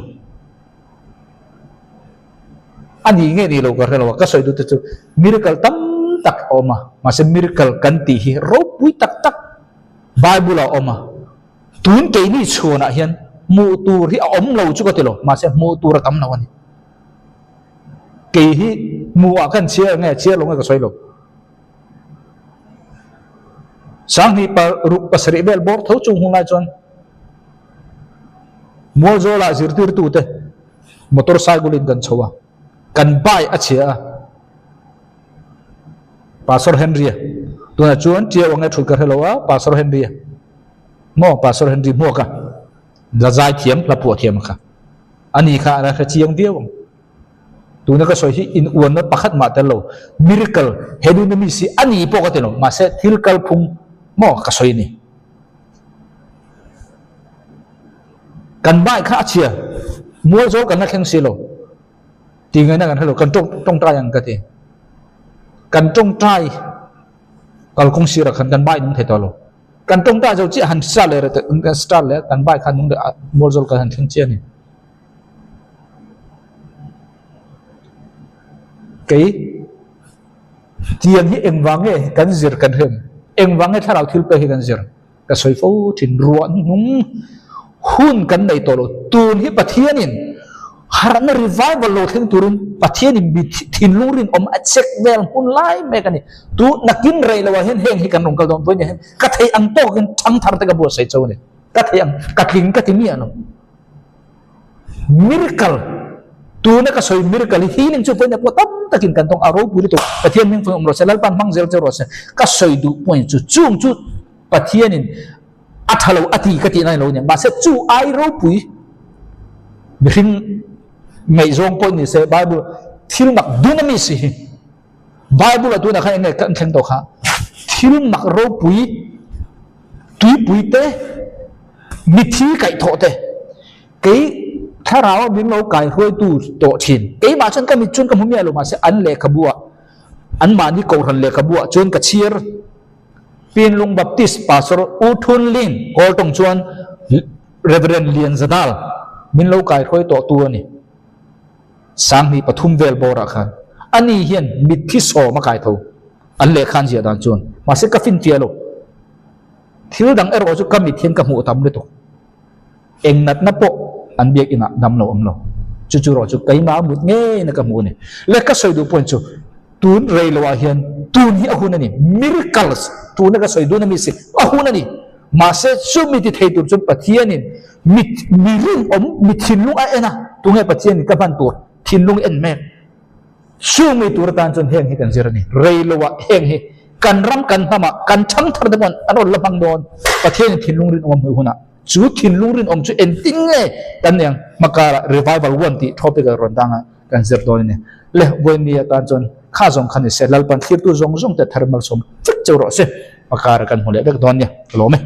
A ni nge ni lo ka hre lo a, ka sawi duh te chu miracle tam tak a awm a, mahse miracle kan tih hi ropui tak tak Bible ah a awm a, tun keini chhuanah hian hmuh tur hi a awm lo chu ka ti lo, mahse hmuh tur a tam lo a ni. Kei hi hmuh ah khan chhiar nge chhiar lo nge ka sawi lo. Sanghnih paruk pasarih vel bawr tho chung hun lai chuan Mualzawlah zirtirtute motor cycle in kan chho a, kan bike a chhia a, Pastor Henry-a tunah chuan Tiau ang e thut ka hre lo a, Pastor Henry-a maw Pastor Henry hmuak a, la zai thiam la phuah thiam kha ani kha a la hre chiang viau ang. Tuna ka sawi hi in uanna pakhat mah tel lo, miracle he duna mi si a ni pawh ka ti lo, mahse thil kalphung maw ka sawi a ni. Kan bike kha a chhia, mual zawl kan la thleng si lo, tih ngaihna kan hre lo, kan tawngtai ang ka ti. Kan tawngtai kalkawng sirah khan kan bike nung thei tawh lo. Kan tawngtai zo chiah han start leh start leh kan bike kha nung leh mual zawl kan han thleng chiah a ni. Kei tiang hi engvang nge kan zir kan hrem? Engvang nge thlarau thil pek hi kan zir? Ka sawi fo thin ruah hnung hun kan nei tawh lo. Tun hi Pathianin harhna revival lo thleng turin Pathianin mi thinlung rinawm a check vel hmun lai mek a ni. Tu nakin rei loah hian heng hi kan rawn kal dawn vawiin hian ka theih ang tawkin thangthar te ka buatsaih cho a ni. Ka theih ang ka tling ka ti miah lo. Miracle, tuna ka sawi miracle hi healing chu vawiin pawh tam takin kan tawng a ropui lutuk. Pathian hming fawng awm rawh se, Lalpan hmang zel che rawh se. Ka sawi duh point chu chung chu Pathianin a tha lo a ti ka tih na lo nia. Mahse chu ai ropui mihring ngaihzawng pawh ni se Bible thil mak dun a mi si hi. Bible a tunah khan eng nge kan thleng tawh kha thil mak ropui tuipui te mithi kaih thawh te kei thlarau a min lo kai hruaitu tawh thin keimah chuan ka mit chuan ka hmu miah lo mahse an lehkhabu ah an mahni kohhran lehkhabu ah chuan ka chhiar Pinlung Baptist Pastor U Thun Lin kawl tawng chuan Reverend Lian Zadal min lo kai hruai tawh tu a ni. 2003 vel bawrah khan ani hian mitthi sawm a kai tho an lehkha an ziah dan chuan mahse ka finfiah lo thil dang erawh chu ka mit hian ka hmuh tam lutuk eng natna pawh an biak inah dam lo awm lo chu chu erawh chu keimah mut ngei na ka hmuh a ni le ka sawi duh pawhin chu tun rei lo ah hian tun hi a hun a ni miracles tuna ka sawi dun a mi si a hun a ni mahse chumi ti thei tur chuan Pathianin Mi mi rinawm, mi thinlung a en a, tunge Pathian in ka hman tur thinlung en mek. Chung mi tur atan chuan heng hi kan zir a ni. Rei lo ah heng hi kan ram kan hnam ah kan thangthar te pawh an rawn la hmang dawn. Pathian in thinlung rinawm a hmuh hunah chu thinlung rinawm chu engtin nge kan nei ang? Hmakar ah Revival One tih topic a rawn dang a kan zir dawn a ni. Le vawiin atan chuan kha zawng kha ni se Lalpan thlirtu zawng zawng te thar malsawm vek cheu rawh se. Hmakar ah kan hmu leh vek dawn nia. Ka lawm e.